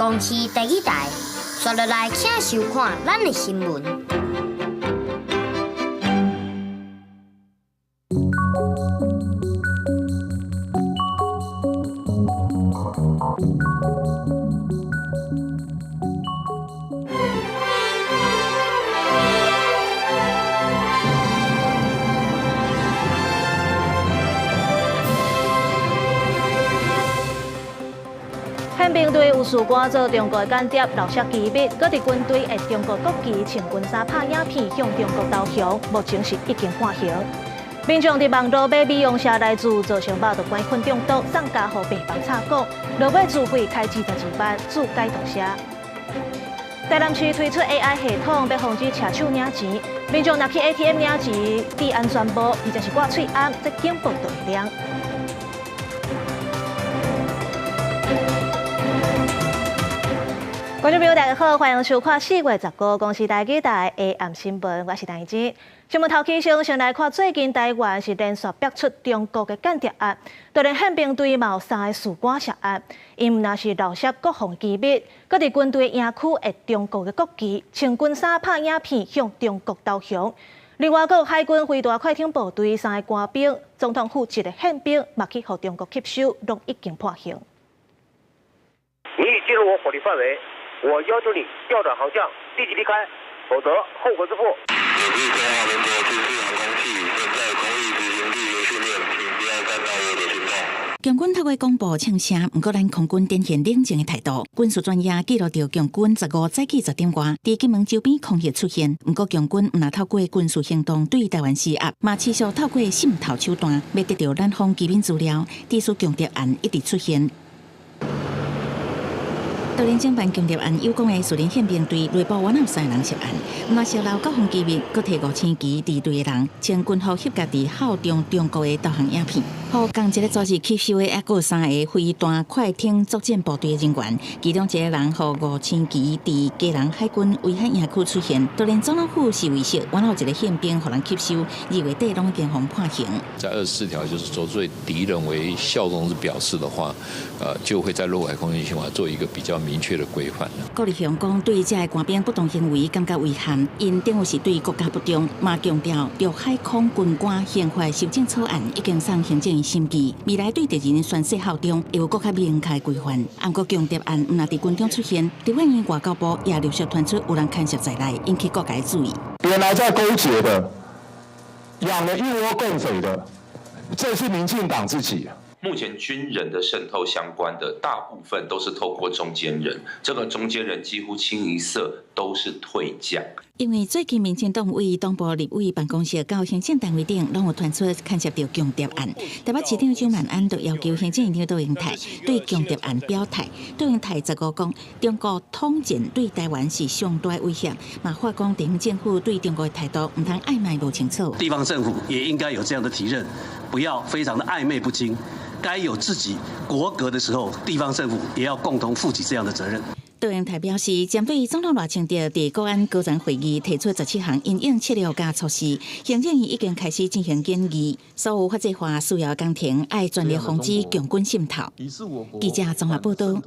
公視第一台，紲落來請收看咱的新聞。憲兵隊有士官做中國間諜，漏洩機密，閣佇軍隊的中國國旗穿軍衫拍影片向中國投降，目前是已經判刑。民眾佇網路買美容社來自，造成肉毒桿菌中毒，送加護病房插管，落尾自費開支12萬注解毒蛇。台南市推出 AI 系統，欲防止車手領錢，民眾若去 ATM 領錢，戴安全帽，或者是掛喙罨，這警報就會亮。觀眾朋友，大家好，歡迎收看4月15公視台語台 AM 新聞，我是陳怡之。新聞頭起先，先來看最近台灣是連續爆出中國的間諜案，就連憲兵隊嘛有三個士官涉案，𪜶毋但是漏洩國防機密，閣佇軍隊營區的中國的國旗，穿軍衫拍影片向中國投降。另外，閣有海軍飛彈快艇部隊三个官兵，總統府一个憲兵嘛去予中國吸收，攏已經判刑。你已進入我火力範圍。我要求你調轉航向，立即離開，否則後果自負。我是中華民國軍事航空器，現在空域執行例行訓練，請不要干擾我的行動。共軍透過廣播嗆聲，毋過咱空軍展現冷靜的態度。軍事專家記錄著共軍15早起10點外，佇金門周邊空域出現。毋過共軍毋但透過軍事行動對台灣施壓，嘛持續透過滲透手段，欲得著咱方機密資料，致使共諜案一直出現。就連偵辦共諜案有關的士林憲兵隊內部，原來有三個人涉案，毋但洩露國防機密，閣提五星旗離隊的人，穿軍服翕家己效忠中國的導航影片。予仝一个組織吸收的，猶閣有三个飛彈快艇作戰部隊的人員，其中一个人予五星旗佇基隆海軍威海營區出現。就連總統府侍衛室，原來有一个憲兵予人吸收，2月底攏已經予判刑。在24條，就是說對敵人為效忠之表示的話，就會在陸海空軍刑法做一個比較明確的規範。郭立雄講，對這个官兵不當行為感覺遺憾，𪜶等於是對國家不忠，嘛強調陸海空軍官刑法修正草案已經送行政院審議，未來對敵人宣誓效忠會有閣較明確規範。毋過共諜案毋但佇軍中出現，立法院外交部也陸續傳出有人牽涉在內，引起各界注意。原來在勾結的，養了一窩共匪的，這是民進黨自己。目前軍人的滲透相關的大部分都是透過中間人，這個中間人幾乎清一色都是退將。因為最近民進黨為黨部立委辦公室到行政單位頂，攏有傳出牽涉著共諜案。台北市長蔣萬安就要求行政院長卓榮泰對共諜案表態。卓榮泰15講，中國統戰對台灣是上大威脅，嘛話講地方政府對中國的態度毋通曖昧無清楚。地方政府也應該有這樣的體認，不要非常的曖昧不清。該有自己國格的時候，地方政府也要共同負起這樣的責任。卓榮泰表示，針對總統賴清德佇國安高層會議提出17項因應策略佮措施，行政院已經開始進行研議，所有法制化需要工程愛全力防止共軍滲透。記者綜合報道。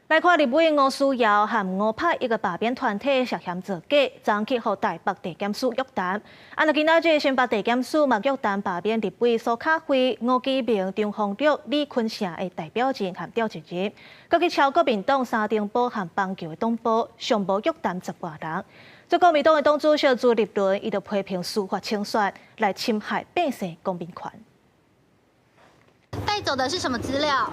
來看立委吳思瑤和吳柏毅个罷免團體涉嫌造假，昨去予台北地檢署約談。啊，今仔日新北地檢署嘛約談罷免立委蘇卡慧、吳基明、張宏陸、李坤城的代表人和召集人，閣去抄國民黨三重埔和板橋的黨部，上無約談10外人。這國民黨的黨主席朱立倫，伊就批評司法清算來侵害百姓公民權。帶走的是什麼資料？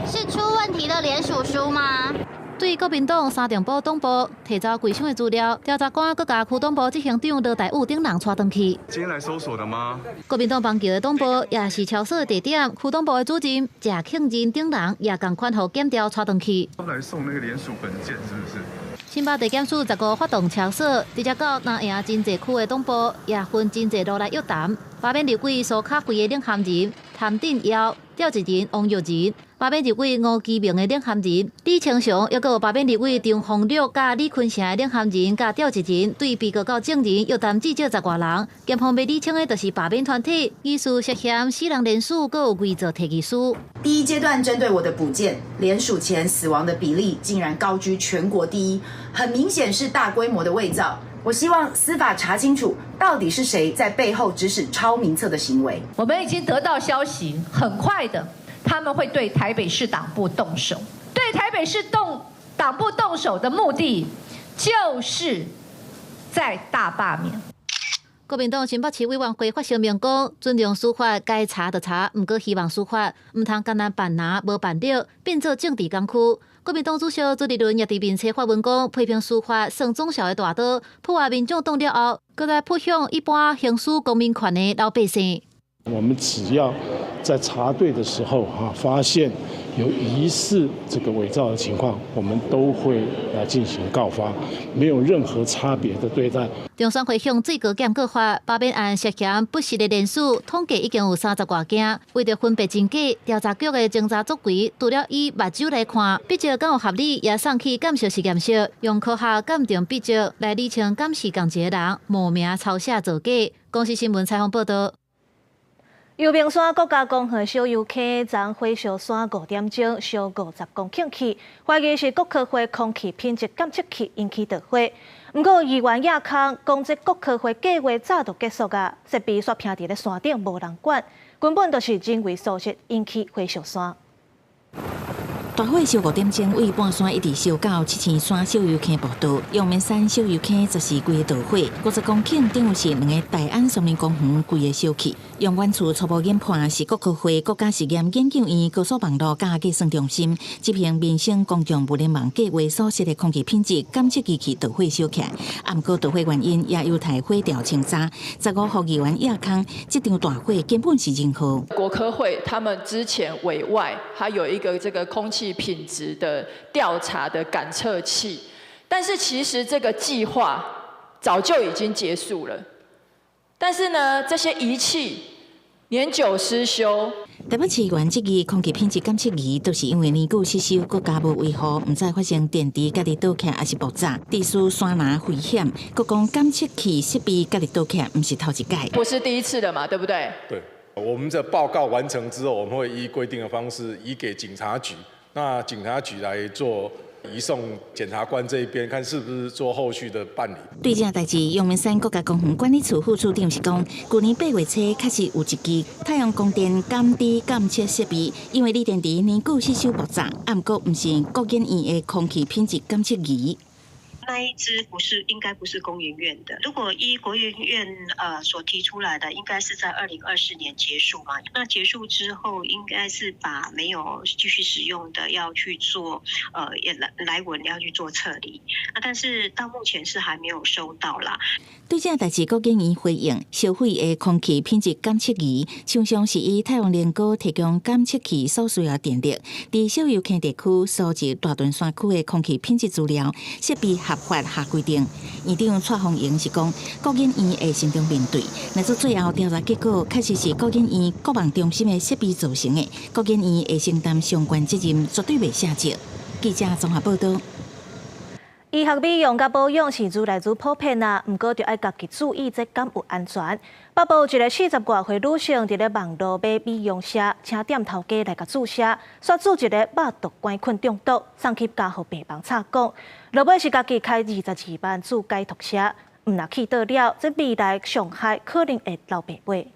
是出問題的聯署書嗎？對國民黨三重埔黨部提走規箱的資料，調查官閣共區黨部執行長羅大武等人帶轉去。今天來搜索的嗎？國民黨板橋的黨部也是抄搜的地點，區黨部的主任謝慶仁等人也仝款予檢調帶轉去。來送那個聯署文件，是不是？新北地檢署15發動抄搜，直接到南營真濟區的黨部，也分真濟路來約談。罷免立委蘇卡慧的領銜人譚振堯、召集人王玉仁。罷免立委吳基明的領銜人李清雄，抑閣有罷免立委張宏禄佮李坤城的領銜人佮召集人，對被告到證人約談至少十外人。檢方欲理清的就是罷免團體，疑似涉嫌死人連署，閣有偽造提議書。第一階段針對我的補件，聯署前死亡的比例竟然高居全國第一，很明顯是大規模的偽造。我希望司法查清楚，到底是誰在背後指使抄名冊的行為。我們已經得到消息，很快的，他們會對台北市黨部動手。對台北市動黨部動手的目的，就是在大罷免。國民黨新北市委員會發聲明講，尊重司法，該查就查，毋過希望司法毋通干焦辦拿無辦了，變做政治工具。國民黨主席朱立倫也佇面冊發文講，批評司法算總數的大刀，破壞民眾黨了後，閣來撲向一般行使公民權的老百姓。我們只要在查對的時候，哈，發現有疑似這個偽造的情況，我們都會來進行告發，沒有任何差別的對待。中選會向最高檢告發罷免案涉嫌不實的連署，統計已經有三十外件。為著分辨真假，調查局的偵查作為，除了以目睭來看，筆跡敢有合理，也送去鑑識實驗室，用科學鑑定筆跡來理清敢是仝一个人冒名抄寫造假。公視新聞採訪報導。陽明山國家公園小油坑，昨火燒山5點鐘燒50公頃去，懷疑是國科會空氣品質監測器引起著火。毋過議員也空講，這國科會計劃早就結束啊，設備煞徛佇咧山頂無人管，根本就是人為疏失引起火燒山。大火燒5點鐘，對半山一直燒到七星山小油坑步道。陽明山小油坑則是規个著火，50公頃等於是兩个大安森林公園規个燒去。陽原處初步研判是國科會國家實驗研究院高速網路佮計算中心執行民生公共物聯網計劃所設的空氣品質監測機器著火燒起來。毋過著火原因也有待火調清查。15號議員葉康，這場大火根本是人禍。國科會他們之前委外，還有一個這個空氣品質的調查的感測器，但是其實這個計劃早就已經結束了。但是呢，這些儀器年久失修。台北市議員質疑空氣品質監測儀，都是因為年久失修，閣加無維護，毋知發生電池家己倒起來，抑是爆炸，致使山林危險。閣講監測器設備家己倒起來，毋是頭一擺。不是第一次了嘛，對不對？對，我們這報告完成之後，我們會依規定的方式移給警察局。那警察局來做移送檢察官這一邊，看是不是做後續的辦理。對這代誌，陽明山國家公園管理處副處長是講，舊年8月初確實有一支太陽光電感知監測設備，因為鋰電池年久失修爆炸，毋過毋是國研院的空氣品質監測儀。那一支不是，應該不是工研院的。如果依國研院所提出來的，應該是在2024年結束嘛。那結束之後，應該是把沒有繼續使用的要去做也來來文要去做撤離。啊，但是到目前是還沒有收到啦。對這代誌，國研院回應，燒毀的空氣品質監測儀，常常是以太陽能鍋提供監測器所需要電力。佇小油坑地區收集大屯山區的空氣品質資料，設備合法合規定。院長蔡宏榮是講，國研院會慎重面對。若說最後調查結果確實是國研院國網中心的設備造成的，國研院會承擔相關責任，絕對袂卸責。記者綜合報導。醫學美容佮保養是愈來愈普遍啊，毋過著愛家己注意，這敢有安全。北部一个40外歲女性佇咧網路買美容射，請店頭家來共注射，煞注一个肉毒桿菌中毒，送去加護病房插管。落尾是家己開22萬注解毒射，毋若去倒了，這未來傷害可能會流白尾。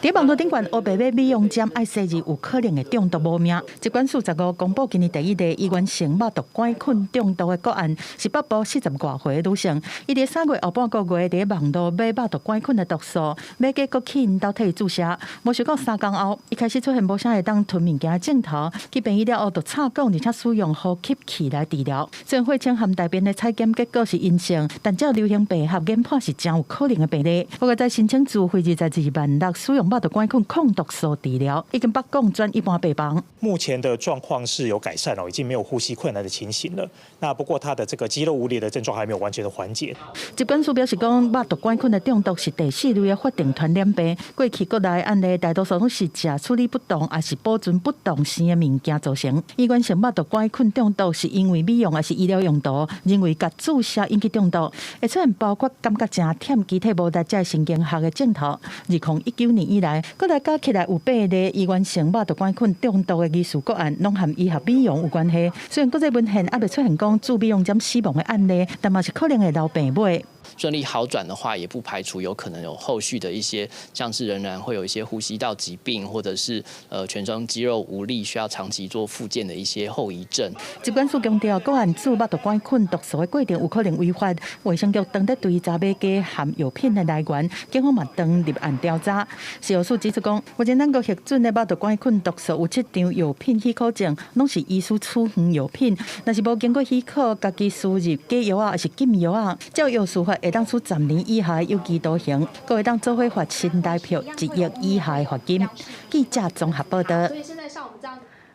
佇網路頂懸烏白買美容針，愛洗字有可能會中毒無命。疾管署15公布今年第一例醫源性肉毒桿菌中毒的個案，是北部40外歲的女性。伊佇3月後半個月佇網路買肉毒桿菌的毒素，買家閣去𪜶兜替伊注射。無想講3工後，伊開始出現無啥會當吞物件的症頭，去病院了後，就插管，而且使用呼吸器來治療。雖然血清和大便的採檢結果是陰性，但照流行病學研判是誠有可能的病例。不過在申請自費日22萬例使用肉毒桿菌抗毒素治療，已經北降轉一般病房。目前的狀況是有改善哦，已經沒有呼吸困難的情形了。那不過他的這個肌肉無力的症狀還沒有完全的緩解。疾管署表示講，肉毒桿菌的中毒是第四類的法定傳染病。過去國內案例大多數攏是食處理不當，抑是保存不當生的物件造成。醫源性肉毒桿菌中毒是因為美容抑是醫療用途，人為共注射引起中毒，會出現包括感覺誠忝、肢體無力這神經學的症頭。2019年以來，國內加起來有八例醫源性肉毒桿菌中毒的疑似個案，攏和醫學美容有關係。雖然國際文獻猶未出現講注美容針死亡的案例，但嘛是可能會留病尾。順利好轉的話，也不排除有可能有後續的一些，像是仍然會有一些呼吸道疾病，或者是全身肌肉無力，需要長期做復健的一些後遺症。疾管署強調，個案注肉毒桿菌毒素的過程有可能違法，衛生局當咧追查買家含藥品的來源，警方嘛當立案調查。食藥署指出講，目前咱國核准的肉毒桿菌毒素有七張藥品許可證，攏是醫師處方藥品，若是無經過許可，家己輸入假藥仔抑是禁藥仔，照藥師法會當處10年以下有期徒刑，閣會當做伙罰新台票1億以下的罰金。記者綜合報道。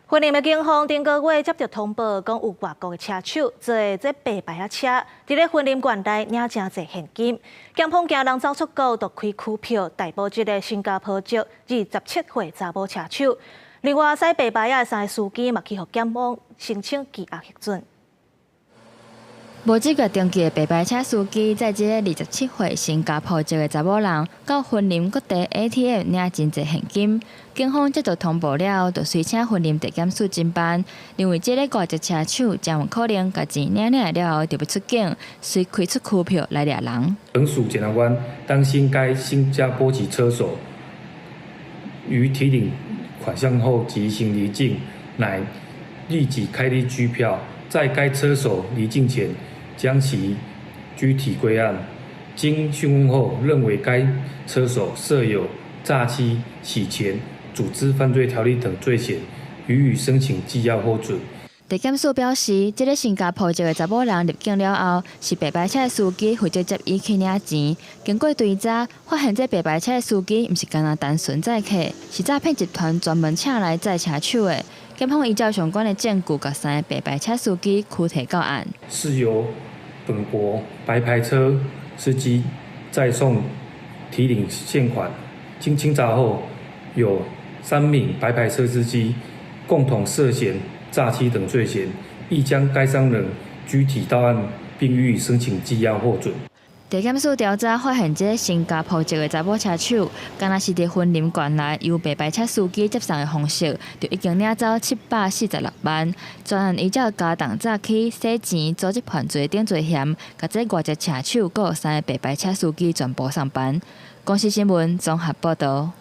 雲林的警方頂個月接著通報，講有外國的車手坐這白牌仔車，佇咧雲林縣內領誠濟現金，檢方驚人走出國，就開拘票逮捕這个新加坡籍27歲查某車手。另外，駛白牌仔的三个司機嘛去予檢方申請羈押核准。無資格登記的白牌車司機，載這个27歲新加坡籍的查某人，到雲林各地 ATM 領真濟現金。警方接到通報了後，就隨請雲林地檢署偵辦，認為這个外籍車手誠有可能共錢領領了後就欲出境，遂開出拘票來掠人。本署檢察官擔心該新加坡籍車手於提領款項後即行離境，乃立即開立拘票，在該車手離境前，將其拘提歸案，經訊問後，認為該車手涉有詐欺、洗錢、組織犯罪條例等罪嫌，予以申請羈押獲准。地檢署表示，這个新加坡籍的查某人入境了後，是白牌車的司機負責接伊去領錢。經過追查，發現這白牌車的司機毋是干焦單純載客，是詐騙集團專門請來載車手的。檢方依照相關的證據，共三个白牌車司機拘提到案。是由本國白牌車司機載送提領現款，經清查後，有三名白牌車司機共同涉嫌詐欺等罪嫌，亦將該三人拘提到案，並予以申請羈押獲准。地檢署調查發現，這个新加坡籍的查某車手，敢若是佇雲林縣內由白牌車司機接送的方式，就已經領走746萬。專案依照加重詐欺、洗錢、組織犯罪等罪嫌，共這外籍車手閣有三个白牌車司機全部送辦。公視新聞綜合報導。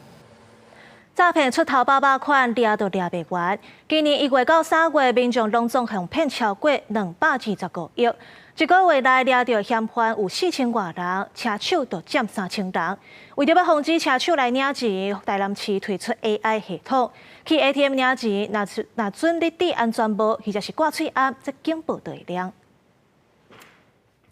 詐騙出頭百百款，掠都掠袂完。今年1月到3月，民眾攏總予騙超過225億。一個月內掠著嫌犯有4000外人，車手就佔3000人。為著欲防止車手來領錢，台南市推出 AI 系統，去 ATM 領錢，若準你戴安全帽，或者是掛喙罨，這警報就會亮。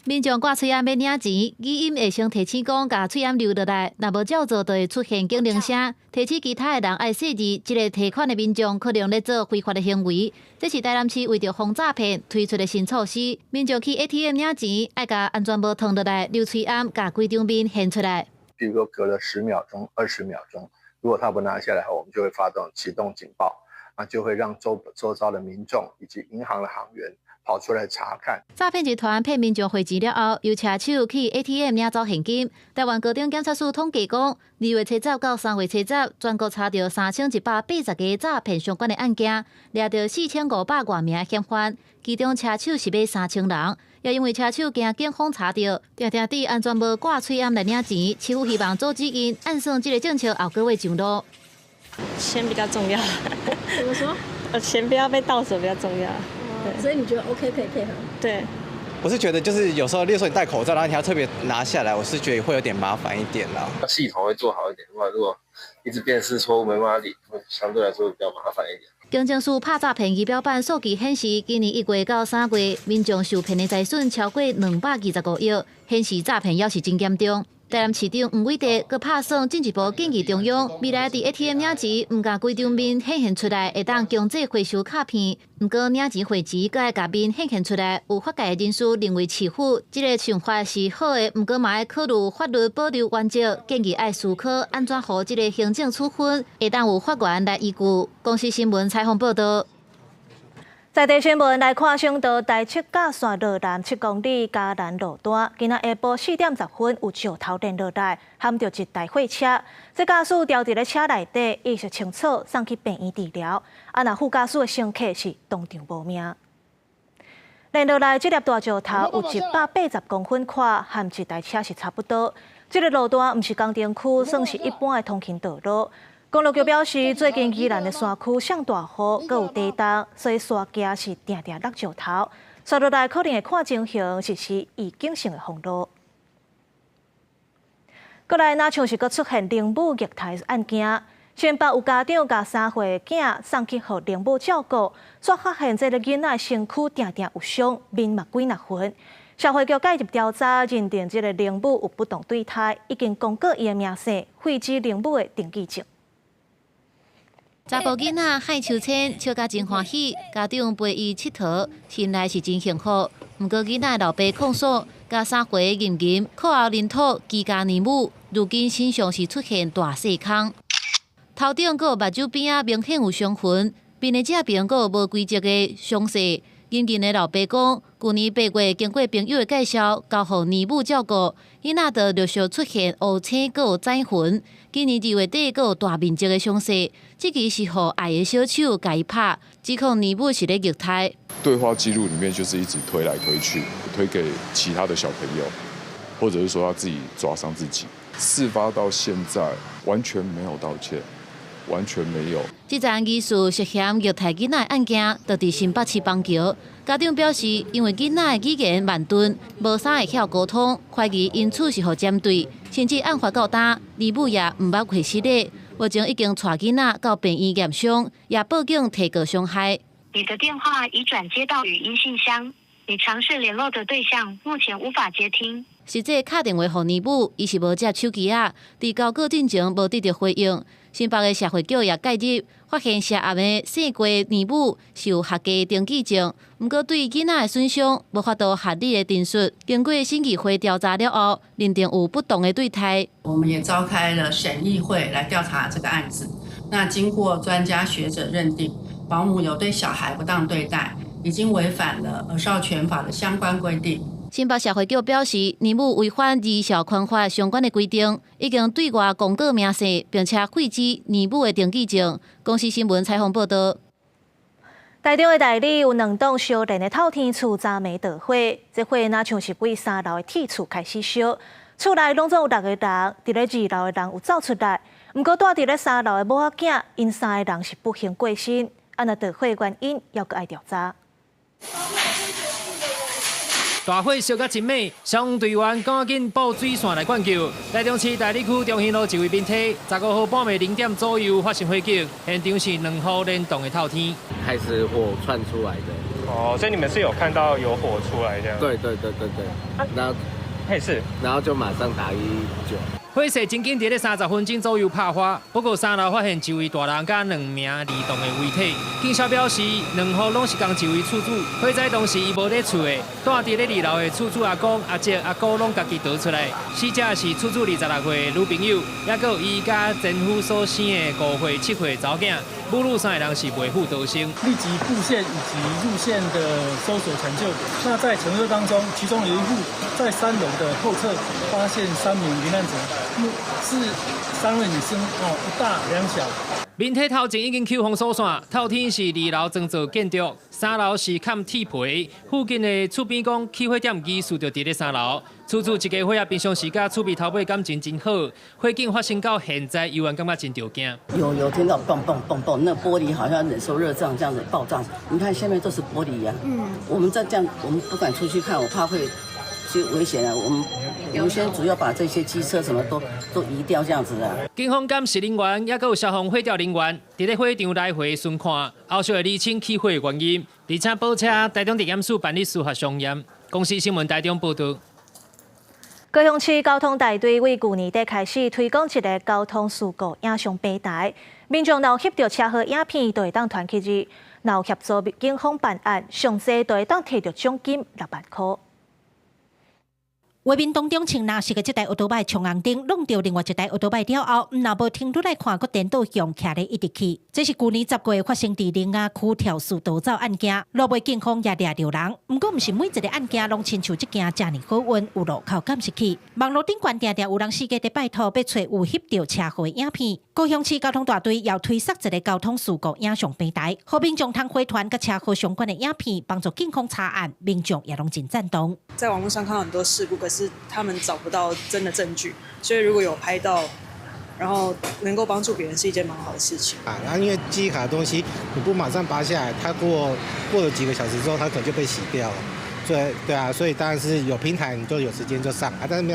民眾掛喙罨欲領錢，語音會先提醒講，共喙罨留落來，若無照做，就會出現警鈴聲，提醒其他的人愛細膩。這个提款的民眾可能咧做非法的行為。這是台南市為著防詐騙推出的新措施。民眾去 ATM 領錢，愛共安全帽脫落來，留喙罨，共規張面現出來。比如說隔了10秒鐘、20秒鐘，如果他不拿下來，我們就會發動啟動警報，啊，就會讓周遭的民眾以及銀行的行員跑出來查看。詐騙集團騙民眾匯錢了後，由車手去 ATM 領走現金。台灣高等檢察署統計講，2月初十到3月初十，全國查著3180個詐騙相關的案件，掠著4500外名嫌犯，其中車手是欲3000人。也因為車手驚警方查著，定定戴安全帽掛喙罨來領錢，市府希望阻止𪜶按算這个政策後閣會上路。錢比較重要。怎麼說？錢不要被盜走比較重要。所以你覺得 OK 可以配合？對。我是覺得就是有時候，例如說你戴口罩，然後你要特別拿下來，我是覺得會有點麻煩一點啦。系統會做好一點的話，如果一直辨識錯誤沒辦法理，會相對來說比較麻煩一點。警政署拍詐騙儀表板數據顯示，今年1月到3月，民眾受騙的財損超過225億，顯示詐騙猶是真嚴重。台南市長黃偉哲閣拍算進一步建議中央，未來佇 ATM 領錢毋共規張面顯現出來，會當強制回收卡片。毋過領錢匯錢閣愛共面顯現出來，有法界人士認為市府這个想法是好的，毋過嘛愛考慮法律保留原則，建議愛思考按怎予這个行政處分會當有法源來依據。公視新聞採訪報導。在地新聞來看，省道台七甲線羅南7公里嘉南路段，今仔下晡4點10分有石頭連落來，撼著一台貨車。這駕駛牢佇咧車內底，意識清楚，送去病院治療。啊，若副駕駛的乘客是當場無命。連落來這粒大石頭有180公分寬，和一台車是差不多。這个路段毋是工程區，算是一般的通勤道路。公路局表示，最近宜蘭的山區上大雨，閣有地動，所以山崎是定定落石頭。紲落來可能會看情形實施預警性的封路。閣來，若像是閣出現靈母虐待案件，新北有家長共3歲囝送去予靈母照顧，煞發現這个囡仔身軀定定有傷，面嘛幾若痕。社會局介入調查，認定這个靈母有不當對待，已經公告伊的名姓，廢止靈母的登記證。查埔囡仔幌秋千，笑甲真歡喜，家長陪伊𨑨迌，聽來是真幸福。毋過囡仔老爸控訴，共3歲吟吟課後認討居家奶母，如今身上是出現大細空，頭頂閣目睭邊仔明顯有傷痕，面的這邊閣有無規則的傷勢。吟吟的老爸講，舊年8月經過朋友的介紹，交予奶母照顧，囡仔就陸續出現烏青閣有紫痕。今年2月底閣有大面積的傷勢，這支是予愛的小手共伊拍，指控奶母是咧虐待。對話記錄裡面就是一直推來推去，推給其他的小朋友，或者是說他自己抓傷自己。事發到現在完全沒有道歉，完全沒有。這樁疑似涉嫌虐待囡仔的案件，就佇新北市板橋。家長表示，因為囡仔的語言慢鈍，無啥會曉溝通，懷疑因此是予針對，甚至案發到今，奶母也毋捌會失禮。目前已經帶囡仔到病院驗傷，也報警提告傷害。你的電話已轉接到語音信箱，你嘗試聯絡的對象目前無法接聽。實際敲電話予奶母，伊是無接手機仔，佇交稿進前無得著回應。新北的社會局也介入，發現涉案的姓郭奶母是有學家登記證，毋過對囡仔的損傷無法度合理的陳述。經過審議會調查了後，認定有不當的對待。我們也召開了審議會來調查這個案子。那經過專家學者認定，保姆有對小孩不當對待，已經違反了兒少權法的相關規定。新北社會局表示，奶母違反兒少權法相關的規定，已經對外公告名姓，並且廢止奶母的登記證。公視新聞採訪報導。台中的大里有兩棟相連的透天厝，昨暝著火，這火若像是對三樓的鐵厝開始燒，厝內攏總有六個人，佇咧二樓的人有走出來，毋過蹛佇咧三樓的某仔囝，𪜶三个人是不幸過身。啊，若著火原因，猶閣愛調查。大火燒甲真猛，消防隊員趕緊布水線來灌救。台中市大里區中興路一位民宅，15號半暝0點左右發生火警，現場是兩戶連棟的透天。開始火竄出來的。哦，所以你們是有看到有火出來這樣？對對對對對。然後，是，然後就馬上打119。火勢真緊，佇咧30分鐘左右拍發。不過三樓發現一位大人佮兩名兒童的遺體。警消表示，兩戶攏是仝一位厝主。火災當時伊無佇厝的，蹛佇咧二樓的厝主阿公、阿叔、阿姑攏家己逃出來。死者是厝主26歲的女朋友，抑閣有伊佮前夫所生的5歲、7歲查某囝。母女三个人是袂赴逃生。立即布線以及入線的搜索搶救。那在搶救當中，其中有一戶在三樓的後側發現三名罹難者，是三位女生哦，一大兩小。民宅頭前已經搝封鎖線，透天是二樓裝做建築，三樓是崁鐵皮。附近的厝邊講，起火點疑似就佇咧三樓。厝主一家伙仔平常時佮厝邊頭尾感情真好，火警發生到現在，猶原感覺真著驚。有聽到嘣嘣嘣嘣，那玻璃好像忍受熱脹這樣子爆炸。你看下面都是玻璃呀。我們再這樣，我們不敢出去看，我怕會就危險啊。我們先主要把這些機車什麼都移掉，這樣子啊。警方鑑識人員，抑閣有消防火調人員，佇咧火場來回巡看，後續會釐清起火的原因，而且保車台中地檢署辦理司法相驗。公視新聞台中報導。高雄市交通大隊為舊年底開始推廣一個交通事故影像平台，民眾若有翕著車禍影片，就會當傳去這；若有協助警方辦案，上濟就會當提著獎金6萬箍。畫面當中，穿藍色的這台歐多擺衝紅燈，挵著另外一台歐多擺了後，毋若無停落來看，閣顛倒向徛咧一直去。這是舊年10月發生佇苓雅區肇事逃走案件，路尾警方也掠著人。毋過，毋是每一个案件攏親像這件遮爾好運，有路口監視器。網路頂懸定定有人四界佇拜託，欲揣有翕著車禍的影片。高雄市交通大隊又推捒一个交通事故影像平台，予民眾通回傳佮車禍相關的影片，幫助警方查案，民眾也攏真贊同。在網路上看到很多事故，可是他們找不到真的證據，所以如果有拍到，然後能夠幫助別人是一件蠻好的事情。啊，然後因為記憶卡的東西，你不馬上拔下來，它過了幾個小時之後，它可能就被洗掉了。對對啊，所以當然是有平台你就有時間就上啊，但是沒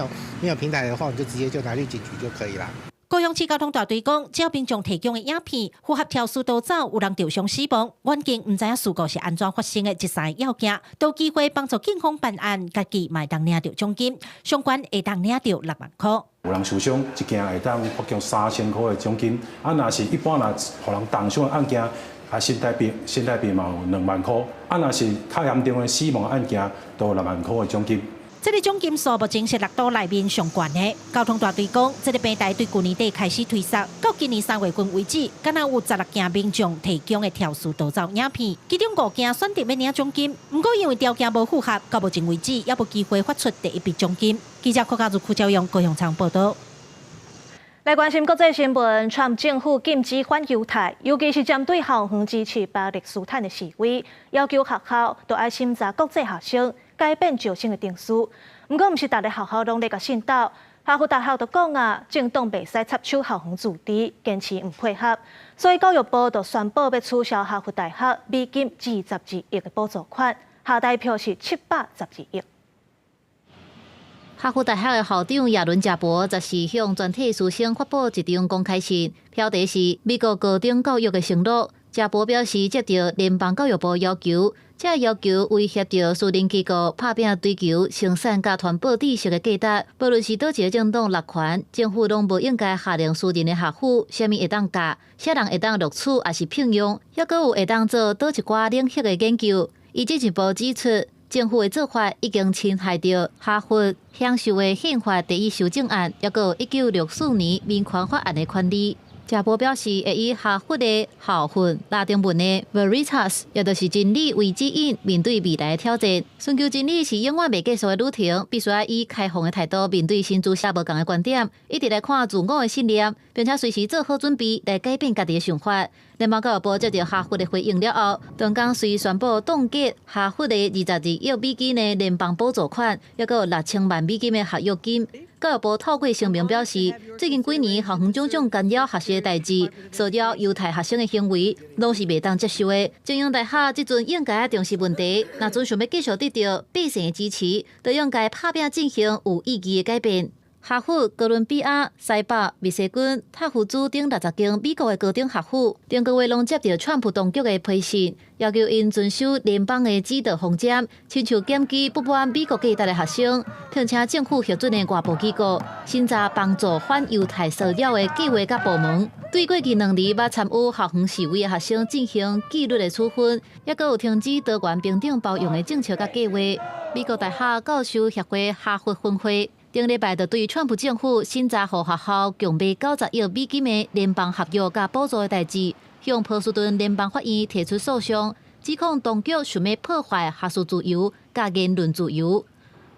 有平台的話，你就直接就拿去警局就可以了。高雄市交通大隊講，只要民眾提供的影片符合肇事逃走、有人受傷死亡，遠景毋知影事故是按怎發生的這三个要件，都有機會幫助警方辦案，家己嘛會當領著獎金，上懸會當領著6萬箍。有人受傷，一件會當發供3000箍的獎金；啊，若是一般若予人重傷的案件，啊，新台幣嘛有2萬箍；啊，若是較嚴重的死亡案件，都有6萬箍的獎金。這个獎金數目前是6都內面上懸的。交通大隊講，這个平台對舊年底開始推捒，到今年3月份為止，敢若有16件民眾提供的肇事逃走影片，其中五件選擇欲領獎金，毋過因為條件無符合，到目前為止猶無機會發出第一筆獎金。記者郭家如、柯昭勇高雄場報道。來關心國際新聞，川普政府禁止反猶太，尤其是針對校園支持巴勒斯坦的示威，要求學校都愛審查國際學生，改變招生的程序。毋過，毋是逐个學校攏咧共信鬥。哈佛大學就講啊，政黨袂使插手校園自治，堅持毋配合，所以教育部就宣布欲取消哈佛大學美金22億的補助款，下台票是712億。哈佛大學的校長亞倫賈伯14向全體師生發布一張公開信，標題是美國高等教育的承諾。賈伯表示，接著聯邦教育部要求，這个要求威脅著私人機構拍拚追求生產佮傳播知識的價值。無論是佗一个政黨勒權，政府攏無應該下令私人的學府，啥物會當教，啥人會當錄取，抑是聘用，抑閣有會當做佗一寡領域的研究。伊進一步指出，政府的做法已經侵害著哈佛享受的憲法第一修正案，抑閣有1964年民權法案的權利。賈伯表示，會以哈佛的校訓拉丁文的 Veritas，也就是真理為指引，面對未來的挑戰。尋求真理是永遠袂結束的旅程，必須愛以開放的態度面對新知識無仝的觀點，一直來看自我的信念，並且隨時做好準備來改變家己的想法。聯邦教育部接著哈佛的回應了後，當工隨宣布凍結哈佛的22億美金的聯邦補助款，抑閣有6000萬美金的合約金。教育部透過聲明表示，最近幾年校園種種干擾學習的代誌、騷擾猶太學生的行為，攏是袂當接受的。精英大學這陣應該重視問題，若真想欲繼續得著百姓的支持，就應該拍拚進行有意義的改變。哈佛、哥倫比亞、西北、密西根、塔夫茲等60間美國的高等學府，頂個月攏接著川普當局的批信，要求𪜶遵守聯邦的指導方針，親像檢舉不滿美國價值的學生，聘請政府核准的外部機構審查幫助反猶太騷擾的計劃佮部門，對過去2年捌參與校園示威的學生進行紀律的處分，抑閣有停止多元平等包容的政策佮計劃。美國大學教授協會哈佛分會頂禮拜就對川普政府審查予學校強買90億美金的聯邦合約佮補助的代誌，向波士頓聯邦法院提出訴訟，指控當局想欲破壞學術自由佮言論自由。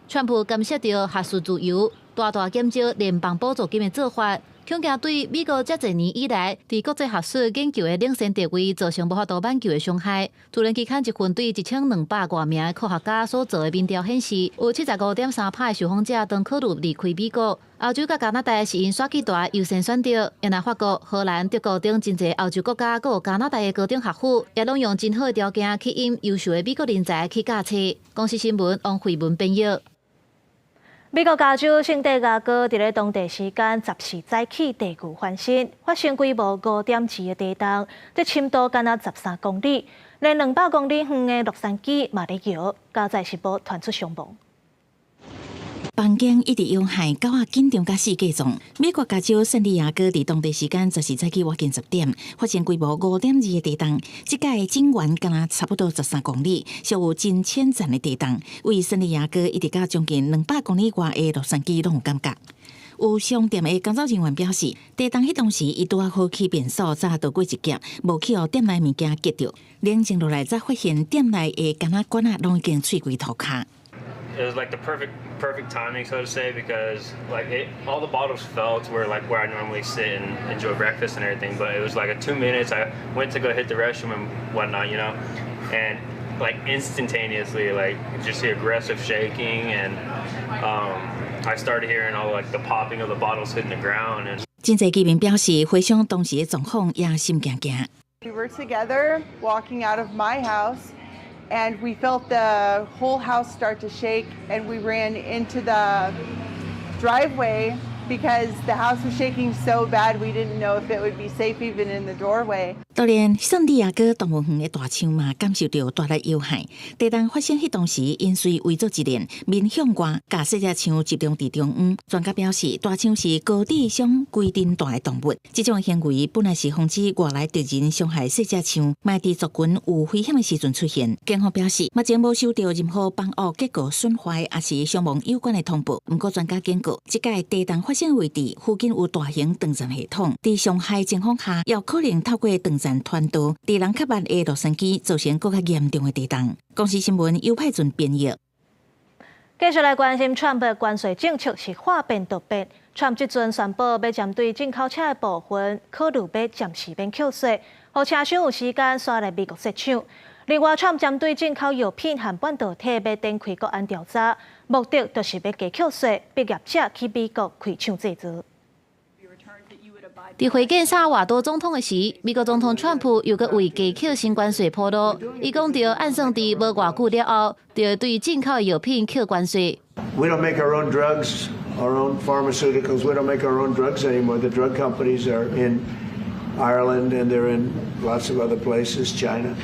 川普干涉著學術自由，大大減少聯邦補助金的做法，恐驚對美國遮濟年以來佇國際學術研究的領先地位造成無法度挽救的傷害。自然期刊一份對1200外名的科學家所做的民調顯示，有75.3%的受訪者當考慮離開美國。歐洲佮加拿大是𪜶選舉大優先選擇，若法國、荷蘭、德國等真濟歐洲國家，閣有加拿大的高等學府，也攏用真好的條件吸引優秀的美國人才去教冊。公視新聞王慧文編譯。美國加州聖地亞哥佇咧當地時間14早起地牛翻身，發生規模5.2的地動，這深度敢若13公里，連200公里遠的洛杉磯嘛咧搖，佳哉是無傳出傷亡。房間一直搖撼，狗仔緊張佮死過狀。美國加州聖地亞哥佇當地時間14早起倚近10點，發生規模5.2的地動。這擺震源敢若差不多13公里，屬有真淺層的地動。位聖地亞哥一直到將近200公里外的洛杉磯攏有感覺。有商店的工作人員表示，地動彼當時，伊拄仔好去便所，才逃過一劫，無去予店內物件擊著。冷靜落來，才發現店內的敢若罐仔攏已經碎規塗跤。 It was like the perfect perfect timing, so to say, because like all the bottles fell to where like where I normally sit and enjoy breakfast and everything. But it was like a 2 minutes. I went to go hit the restroom and whatnot, and like instantaneously, like just the aggressive shaking, and I started hearing all like the popping of the bottles hitting the ground. And 真濟居民表示，回想當時的狀況也心驚驚。 We were together walking out of my house, and we felt the whole house start to shake, and we ran into the driveway because the house was shaking so bad we didn't know if it would be safe even in the doorway. 當然，聖地亞哥動物園的大象嘛，感受著大力搖撼。地動發生彼當時，𪜶隨圍做一連，面向外，共細隻象集中佇中央。專家表示，大象是高智商、規陣大的動物，這種行為本來是防止外來敵人傷害細隻象，嘛佇族群有危險的時陣出現。警方表示，目前無收到任何房屋結構損壞抑是傷亡有關的通報。毋過專家警告，這擺地動發生位置附近有大型斷層系統，佇上海情況下，有可能透過斷層傳導，佇人較慢的洛杉磯造成閣較嚴重的地動。公視新聞尤派俊編譯。繼續來關心川普關稅政策是話變就變。川普這陣宣布欲針對進口車的部分，考慮欲暫時免扣稅，予車商有時間徙來美國設廠。另外，川普針對進口藥品和半導體欲展開國安調查，目的就是欲加扣稅，逼業者去美國開廠製造。佇會見薩瓦多總統的時，美國總統川普又閣為加扣新關稅鋪路。伊講著按算佇無偌久了後，就會對進口藥品扣關稅。 We don't make our own drugs, our own pharmaceuticals. We don't make our own drugs anymore. The drug companies are in Ireland and they're in lots of other places, China.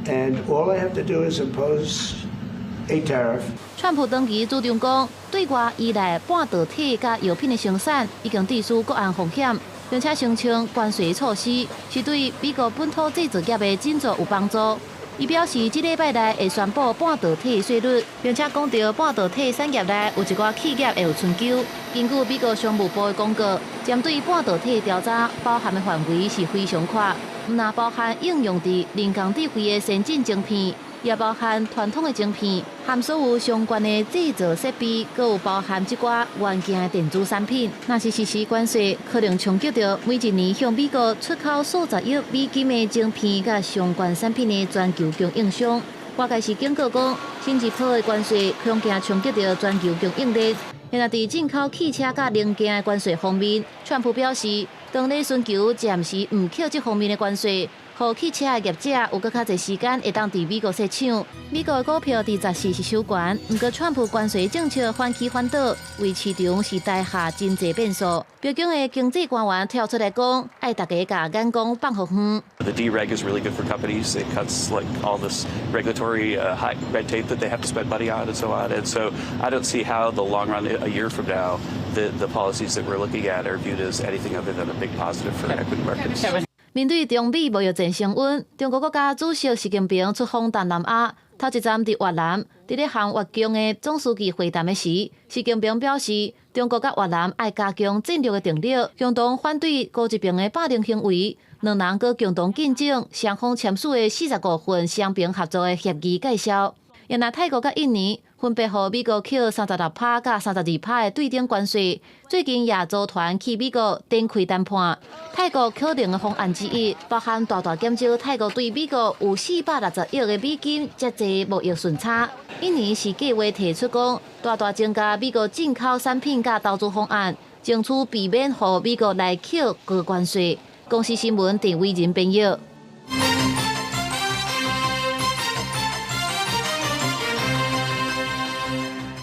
And all I have to do is impose a tariff. 川普長期主張講，對外依賴半導體佮藥品的生產已經致使國安風險，並且聲稱關稅措施是對美國本土製造業的振作有幫助。伊表示，這禮拜內會宣布半導體稅率，並且講著半導體產業內有一寡企業會有春秋。根據美國商務部的公告，針對半導體調查包含的範圍是非常闊，毋但包含應用佇人工智慧的先進晶片，也包含傳統的晶片，含所有相關的製造設備，閣有包含這寡元件的電子產品。若是實施關稅，可能衝擊著每一年向美國出口數十億美金的晶片佮相關產品的全球供應商。外界是警告講，新一波的關稅恐驚衝擊著全球供應鏈。現在佇進口汽車佮零件的關稅方面，川普表示，當咧尋求暫時毋扣這方面的關稅，予汽車的業者有閣較濟時間會當佇美國設廠。美國的股票佇14是收懸，毋過川普關稅政策反起反倒，為市場是帶下真濟變數。白宮的經濟官員跳出來講，愛大家共眼光放予遠。 The dereg is really good for companies. It cuts like all this regulatory high red tape that they have to spend money on and so on. And so I don't see how the long run, a year from now, the policies that we're looking at are viewed as anything other than a big positive for equity markets. 面對中美貿易戰升溫，中國國家主席習近平出訪東南亞，頭一站佇越南，佇咧和越共的總書記會談的時，習近平表示，中國佮越南愛加強戰略的定力，共同反對高級別的霸凌行為。兩人閣共同見證雙方簽署的45份雙邊合作的協議介紹。若泰國佮印尼分別予美國扣36%佮32%的對等關稅。最近也組團去美國展開談判。泰國可能的方案之一，包含大大減少泰國對美國有460億的美金遮濟貿易順差。印尼是計劃提出講，大大增加美國進口產品佮投資方案，爭取避免予美國來扣高關稅。公視新聞鄭偉仁編譯。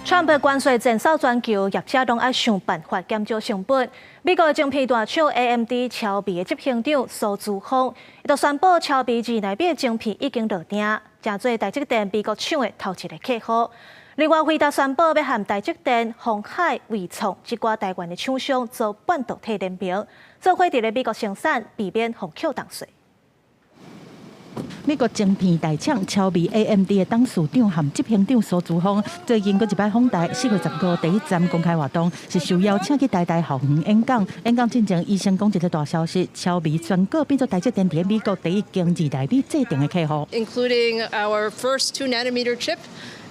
川川普關稅戰掃全球，業者攏愛想辦法減少成本。美國晶片大廠 AMD 超微的執行長蘇姿豐，伊就宣布超微二納米晶片已經落訂，成做台積電美國廠的頭一个客戶。另外，輝達宣布欲和台積電、鴻海、緯創這寡台灣的廠商做半導體聯盟，做伙佇咧美國生產，避免予扣重稅。美國晶片大廠超微 AMD 的董事長和執行長蘇姿豐最近閣一擺訪台，4月15第一站公開活動是受邀請去台大校園演講。演講進前，伊先講一个大消息：超微宣告變做台積電佇美國第一間二納米製程的客戶。 Including our first 2 nanometer chip,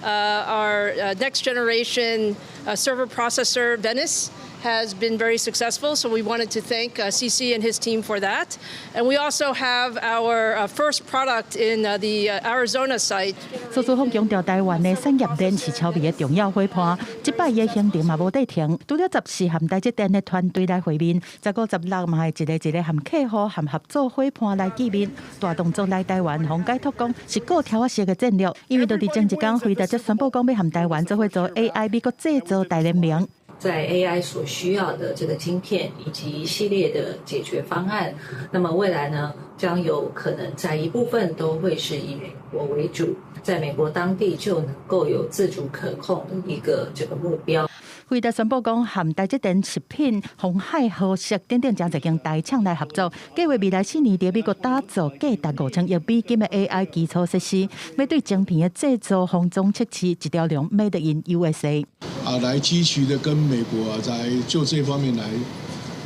our next generation server processor Venice has been very successful, so we wanted to thank CC and his team for that. And we also have our first product in the Arizona site. 蘇姿豐強調，台灣的產業鏈是超微的重要夥伴。這擺伊的行程嘛無佇停，除了14和台積電的團隊來會面，15、16嘛會一个一个和客戶和合作夥伴來見面。大動作來台灣，予解讀講是閣挑仔式的戰略，因為就佇前一工，輝達才宣布講欲和台灣做伙做 AI 美國製造大聯盟。在 AI 所需要的這個晶片以及一系列的解決方案，那麼未來呢，將有可能在一部分都會是以美國為主，在美國當地就能夠有自主可控的一個這個目標。輝達宣布講，和台積電、食品、鴻海、和碩等等誠濟間大廠來合作，計劃未來4年佇美國打造價值5000億美金的 AI 基礎設施，欲對晶片的製造、封裝測試一條龍 Made in USA。啊，來積極的跟美國啊，在就這方面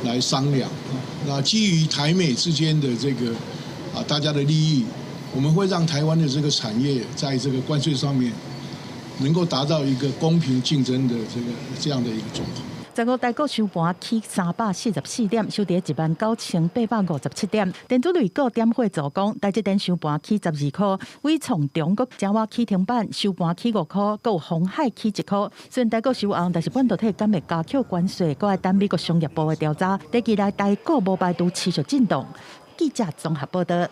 來商量。那基於台美之間的這個啊，大家的利益，我們會讓台灣的這個產業在這個關稅上面能夠達到一個公平競爭的這樣的一個狀況。15台股收盤起344點，收佇19,857點。電子類股點火助攻，台積電收盤起12塊，緯創中閣誠倚起停板，收盤起5塊，閣有鴻海起1塊。雖然台股收紅，但是半導體敢會加扣關稅，閣愛等美國商業部的調查。短期內台股無排除持續震盪。記者綜合報導。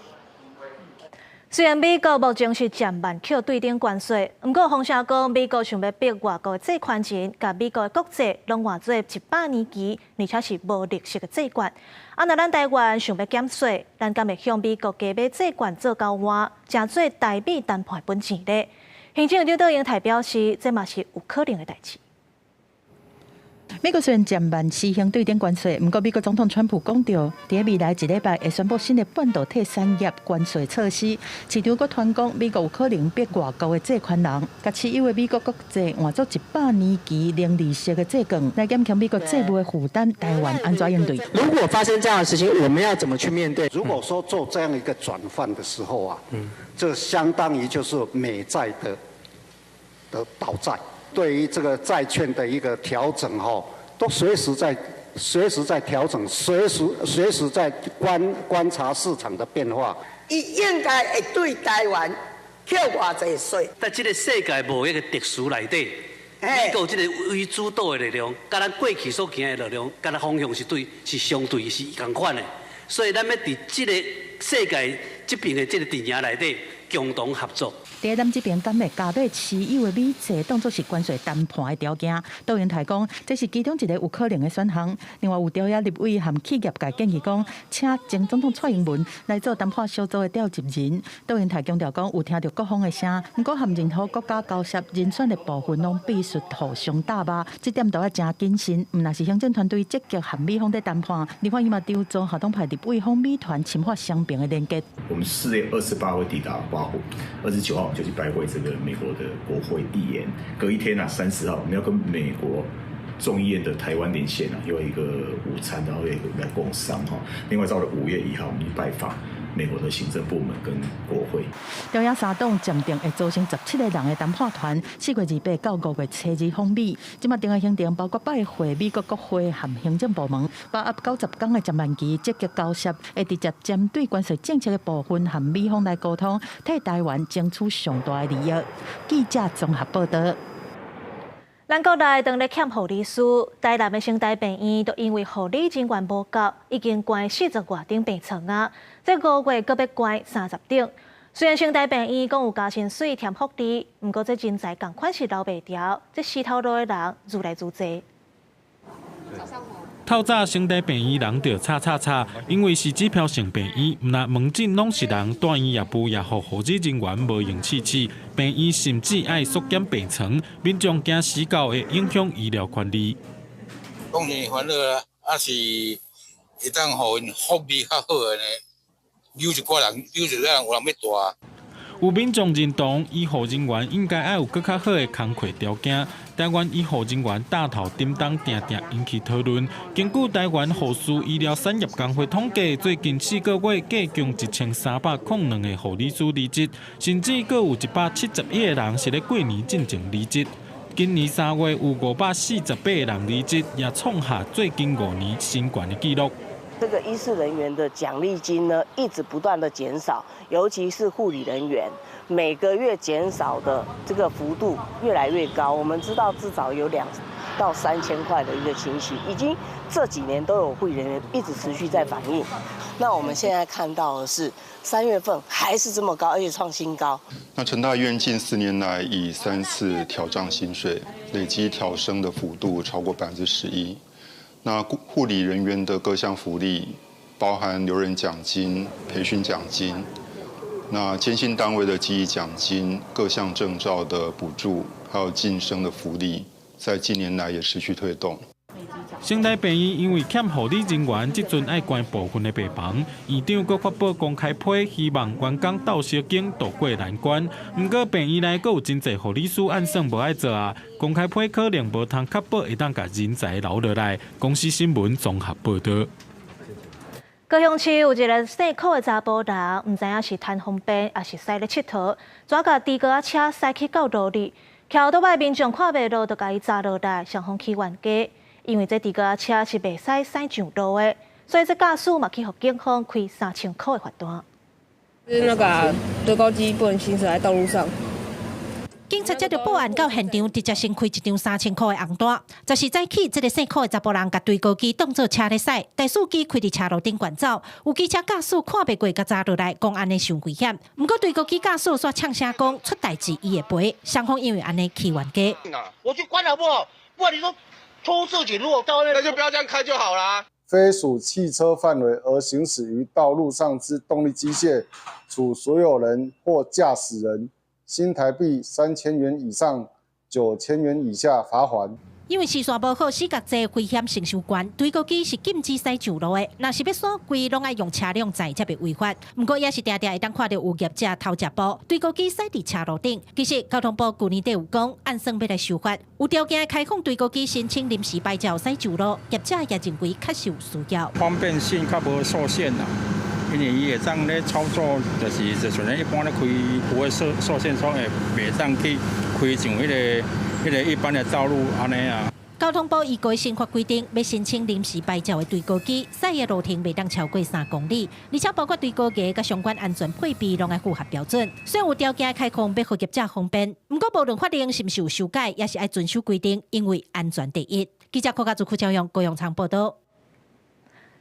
雖然美國目前是暫慢扣對等關稅，毋過風聲講美國想欲逼外國的債權人，共美國的國債攏換做100年期，而且是無利息的債券。啊，若咱台灣想欲減稅，咱敢會向美國加買債券做交換，成做台美談判本錢咧？行政院長卓榮泰表示，這嘛是有可能的代誌。美國雖然暫慢施行對等關稅，毋過美國總統川普講著，佇未來一禮拜會宣布新的半導體產業關稅措施。市場閣傳講，美國有可能逼外國的債權人，共持有的美國國債換做100年期零利息的債券，來減輕美國債務的負擔。台灣按怎應對？如果發生這樣的事情，我們要怎麼去面對？如果說做這樣一個轉換的時候啊，這相當於就是美債的倒債。對於這個債券的一個調整，哈，都隨時在調整，隨時在觀察市場的變化。伊應該會對台灣扣偌濟稅？在這個世界貿易的秩序內底，美國這個為主導的力量，佮咱過去所行的力量，敢若方向是對，是相對是仝款的。所以咱欲佇這個世界這邊的這個陣營內底共同合作。佇咱這邊敢會加碼持有的美債當作是關稅談判的條件。卓榮泰講，這是其中一個有可能的選項。另外，有朝野立委和企業界建議講，請前總統蔡英文來做談判小組的召集人。卓榮泰強調講，有聽著各方的聲，毋過和任何國家交涉人選的部分，攏必須互相搭吧。這點都愛誠謹慎。毋但是行政團隊積極和美方佇談判，另外伊嘛籌組跨黨派立委訪美團深化雙邊的連結。我們4月28會抵達華府，29號我們就去拜會這個美國的國會議員。隔一天啊，30號我們要跟美國眾議院的台灣連線啊，有一個午餐，然後有一個來共商哈。另外到了5月1號，我們去拜訪美國的行政部門跟國會。朝野三黨暫定會組成17個人的談判團，4月28到5月初2訪美。這馬定的行程包括拜會美國國會和行政部門，把握90天的暫慢期積極交涉，會直接針對關稅政策的部分和美方來溝通，替台灣爭取上大的利益。記者綜合報導。咱國內當咧欠護理師，台南的成大病院都因為護理人員無夠，已經關40外張病床啊！這五月閣欲關30張。雖然成大病院講有加薪水添福利，毋過這人才仝款是留袂牢，這死頭路的人愈來愈濟。透早成大病院人就吵吵吵，因為是指標性病院，毋但門診攏是人，住院業務也予護理人員無閒試試，病院甚至愛縮減病床，民眾驚死到會影響醫療權利。當然煩惱啊，啊是會當予𪜶福利較好的呢，留一寡人，留一寡人有人欲蹛。有民眾認同醫護人員應該愛有閣較好的工課條件。台灣醫護人員帶頭擔當定定引起討論。根據台灣護士醫療產業工會統計，最近4個月計共1302個護理師離職，甚至閣有171個人是咧過年進前離職。今年3月有548個人離職，也創下最近5年新懸的紀錄。這個醫事人員的獎勵金呢，一直不斷的減少，尤其是護理人員，每個月減少的這個幅度越來越高。我們知道至少有2到3千塊的一個情形，已經這幾年都有護理人員一直持續在反映。那我們現在看到的是3月份還是這麼高，而且創新高。那成大醫院近4年來已3次調漲薪水，累計調升的幅度超過11%。那護理人員的各項福利，包含留任獎金、培訓獎金，那兼薪單位的激勵獎金、各項證照的補助，還有晉升的福利，在近年來也持續推動。成大病院因為欠護理人員，這陣愛關部分的病房。院長閣發布公開批，希望員工鬥相共渡過難關。毋過病院內閣有真濟護理師按算無愛做啊，公開批可能無通確保會當共人才留落來。公視新聞綜合報導。高雄市有一个姓柯的查埔人，毋知影是貪方便，抑是駛咧𨑨迌，怎共豬哥仔車駛去到路裡，騎歐多擺民眾看袂落，就共伊砸落來，雙方起冤家。因為這豬哥仔車是袂使駛上路的，所以這駕駛嘛去予警方開3000箍的罰單。是那個堆高機不能行駛在道路上。警察接著報案到現場，直接先開一張3000箍的紅單。十四早起，這个姓柯的查埔人共堆高機當做車咧駛，大司機開佇車路頂懸走，有機車駕駛看袂過，共砸落來，講按呢傷危險。毋過堆高機駕駛煞嗆聲講出代誌伊會賠，雙方因為按呢起冤家。我去關好不好？不然你說出事情，如果到那，那就不要這樣開就好啦。非屬汽車範圍而行駛於道路上之動力機械，處所有人或駕駛人新台幣3000元以上9000元以下罰鍰。因為視線無好，死角濟，危險性傷懸。堆高機是禁止駛上路的，若是欲徙櫃，攏愛用車輛載才袂違法。毋過也是定定會當看著有業者偷食步，堆高機駛佇車路頂。其實交通部舊年底有講，按算欲來修法，有條件開放堆高機申請臨時牌照駛上路，業者也認為確實有需要。方便性較無受限啦，因為伊會當咧操作，就是就像咱一般咧開，不會受限說會袂當去開上彼個一般的道路按呢啊。交通部依據新法規定，欲申請臨時牌照的堆高機，駛的路程袂當超過3公里，而且包括堆高機佮相關安全配備攏愛符合標準。雖然有條件開放，欲予業者方便，毋過無論法令是毋是有修改，也是愛遵守規定，因為安全第一。記者柯家祖、柯朝陽、高永昌報導。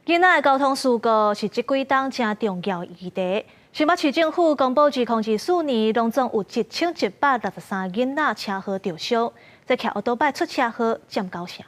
囡仔的交通事故是這幾冬誠重要議題。新北市政府公布，2024年，攏總有1163囡仔車禍著傷，這騎歐多擺出車禍佔九成。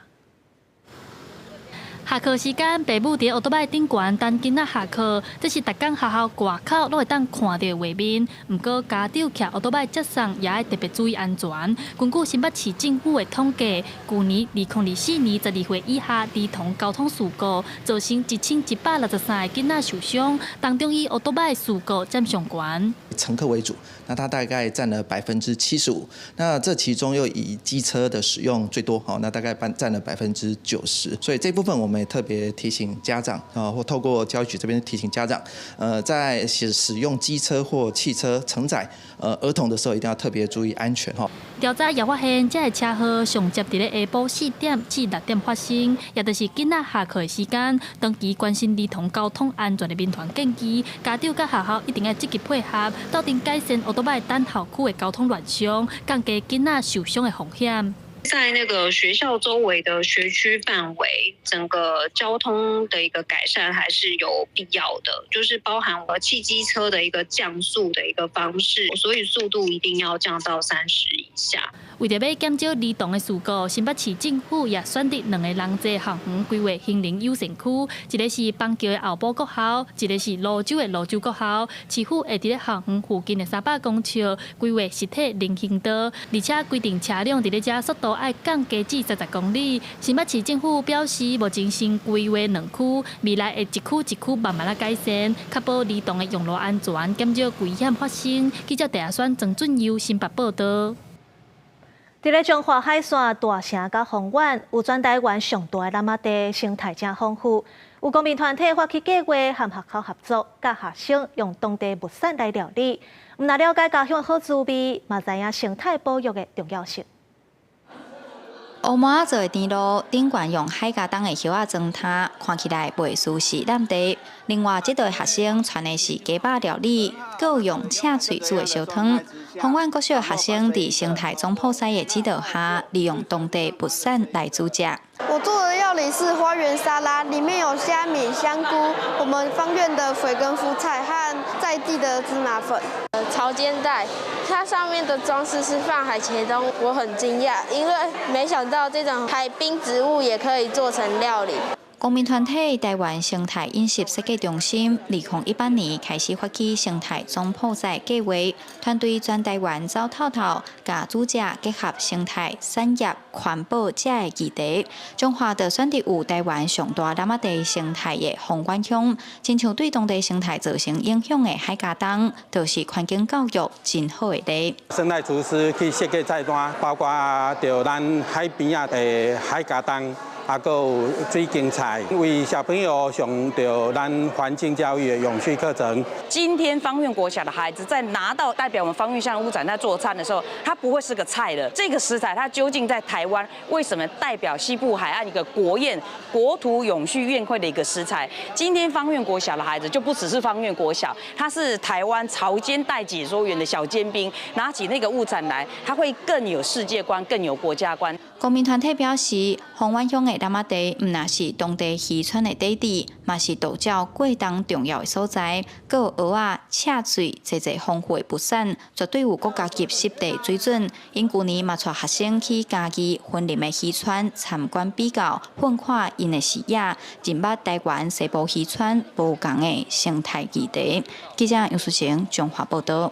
下課時間，爸母佇歐多擺頂懸等囡仔下課，這是逐工學校外口攏會當看著的畫面。毋過家長騎歐多擺接送也愛特別注意安全。根據新北市政府的統計，舊年2024年12歲以下兒童交通事故造成1163個囡仔受傷，當中以歐多擺事故佔上懸。乘客為主，那它大概佔了75%。那這其中又以機車的使用最多，哦，那大概佔了90%。所以這部分我們也特別提醒家長啊，或透過教育局這邊提醒家長，在使用機車或汽車承載兒童的時候，一定要特別注意安全哈。調查也發現，這个車禍上捷佇咧下晡4點至6點發生，也就是囡仔下課的時間。長期關心兒童交通安全的民團建議，家長佮學校一定愛積極配合，鬥陣改善歐多擺等候區的交通亂象，降低囡仔受傷的風險。駛在那個學校周圍的學區範圍，整個交通的一個改善還是有必要的，就是包含我汽機車的一個降速的一個方式，所以速度一定要降到30以下。為著欲減少兒童的事故，新北市政府也選擇兩個人濟校園規劃行人友善區，一个是板橋的後埔國校，一个是蘆洲的蘆洲國校。市府會佇咧校園附近的300公尺規劃實體人行道，而且規定車輛佇咧遮速度愛降低至30公里。新北市政府表示，目前先規劃兩區，未來會一區一區慢慢仔改善，確保兒童的用路安全，減少危險發生。記者鄭選曾俊佑新北報導。佇咧彰化海線大城佮豐原，有全台灣上大的湳仔地，生態誠豐富。有公民團體發起計劃，和學校合作，教學生用當地物產來料理。毋但了解家鄉好滋味，嘛知影生態保育的重要性。烏麻仔做的甜露，頂懸用海茄苳的葉仔裝湯，看起來袂輸是湳地。另外，這隊學生傳的是雞肉料理，閣有用赤喙煮的燒湯。豐原國小學生佇生態總鋪師的指導下，利用當地物產來煮食。我做的料理是花園沙拉，裡面有蝦米、香菇，我們芳苑的水根蔬菜和在地的芝麻粉。潮間帶，它上面的裝飾是放海茄苳，我很驚訝，因為沒想到這種海濱植物也可以做成料理。公民團體台灣生態飲食設計中心，2018年開始發起生態總鋪師計劃，團隊全台灣走透透，共煮食結合生態、產業、環保這个議題。彰化就選擇有台灣上大湳仔地生態的豐原鄉，親像對當地生態造成影響的海茄苳，就是環境教育真好的例。生態廚師去設計菜單，包括著咱海邊仔的海茄苳。啊，閣有水芹菜，為小朋友上著咱環境教育的永續課程。今天芳苑國小的孩子在拿到代表我們芳苑鄉物產在做餐的時候，它不會是個菜了。這個食材它究竟在台灣為什麼代表西部海岸一個國宴、國土永續宴會的一個食材？今天芳苑國小的孩子就不只是芳苑國小，他是台灣潮間帶解說員的小尖兵，拿起那個物產來，他會更有世界觀，更有國家觀。公民團體表示，豐原鄉的湳仔地毋但是當地漁村的底地，嘛是道鳥過冬重要的所在。閣有蚵仔、赤喙，濟濟豐富的物產，絕對有國家級濕地水準。𪜶舊年嘛帶學生去嘉義、雲林的漁村參觀比較，擴闊𪜶的視野，認捌台灣西部漁村無仝的生態議題。記者楊淑賢彰化報導。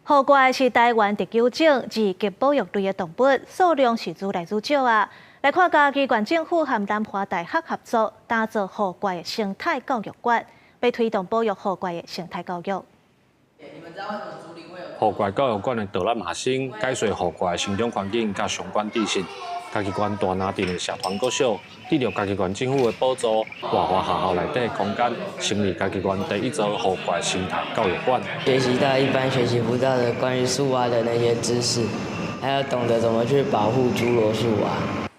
鴣怪是台灣特有種二級保育類的動物，數量是愈來愈少啊。來看嘉義縣政府和南華大學合作，打造鴣怪的生態教育館，欲推動保育鴣怪的生態教育。鴣怪教育館的導覽學生解說鴣怪的生長環境佮相關知識。嘉義縣大林鎮的社團國小得著嘉義縣政府的補助，活化學校內底的空間，成立嘉義縣第一座鴣怪生態教育館。學習到一般學習不到的關於樹蛙的那些知識，還要懂得怎麼去保護諸羅樹蛙。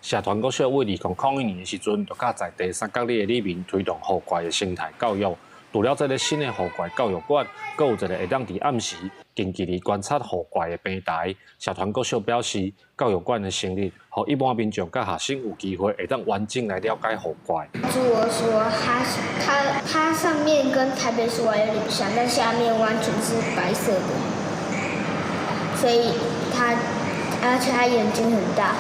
社團國小為2001年的時陣，就佮在地三角里的里民推動鴣怪的生態教育。除了這个新的鴣怪教育館，閣有一個會當佇暗時近距離觀察鴣怪的平台。社團國小表示，教育館的成立，予一般民眾佮學生有機會會當完整來了解鴣怪。侏羅樹蛙，它上面跟台北樹蛙有點像，但下面完全是白色的，所以它而且它眼睛很大。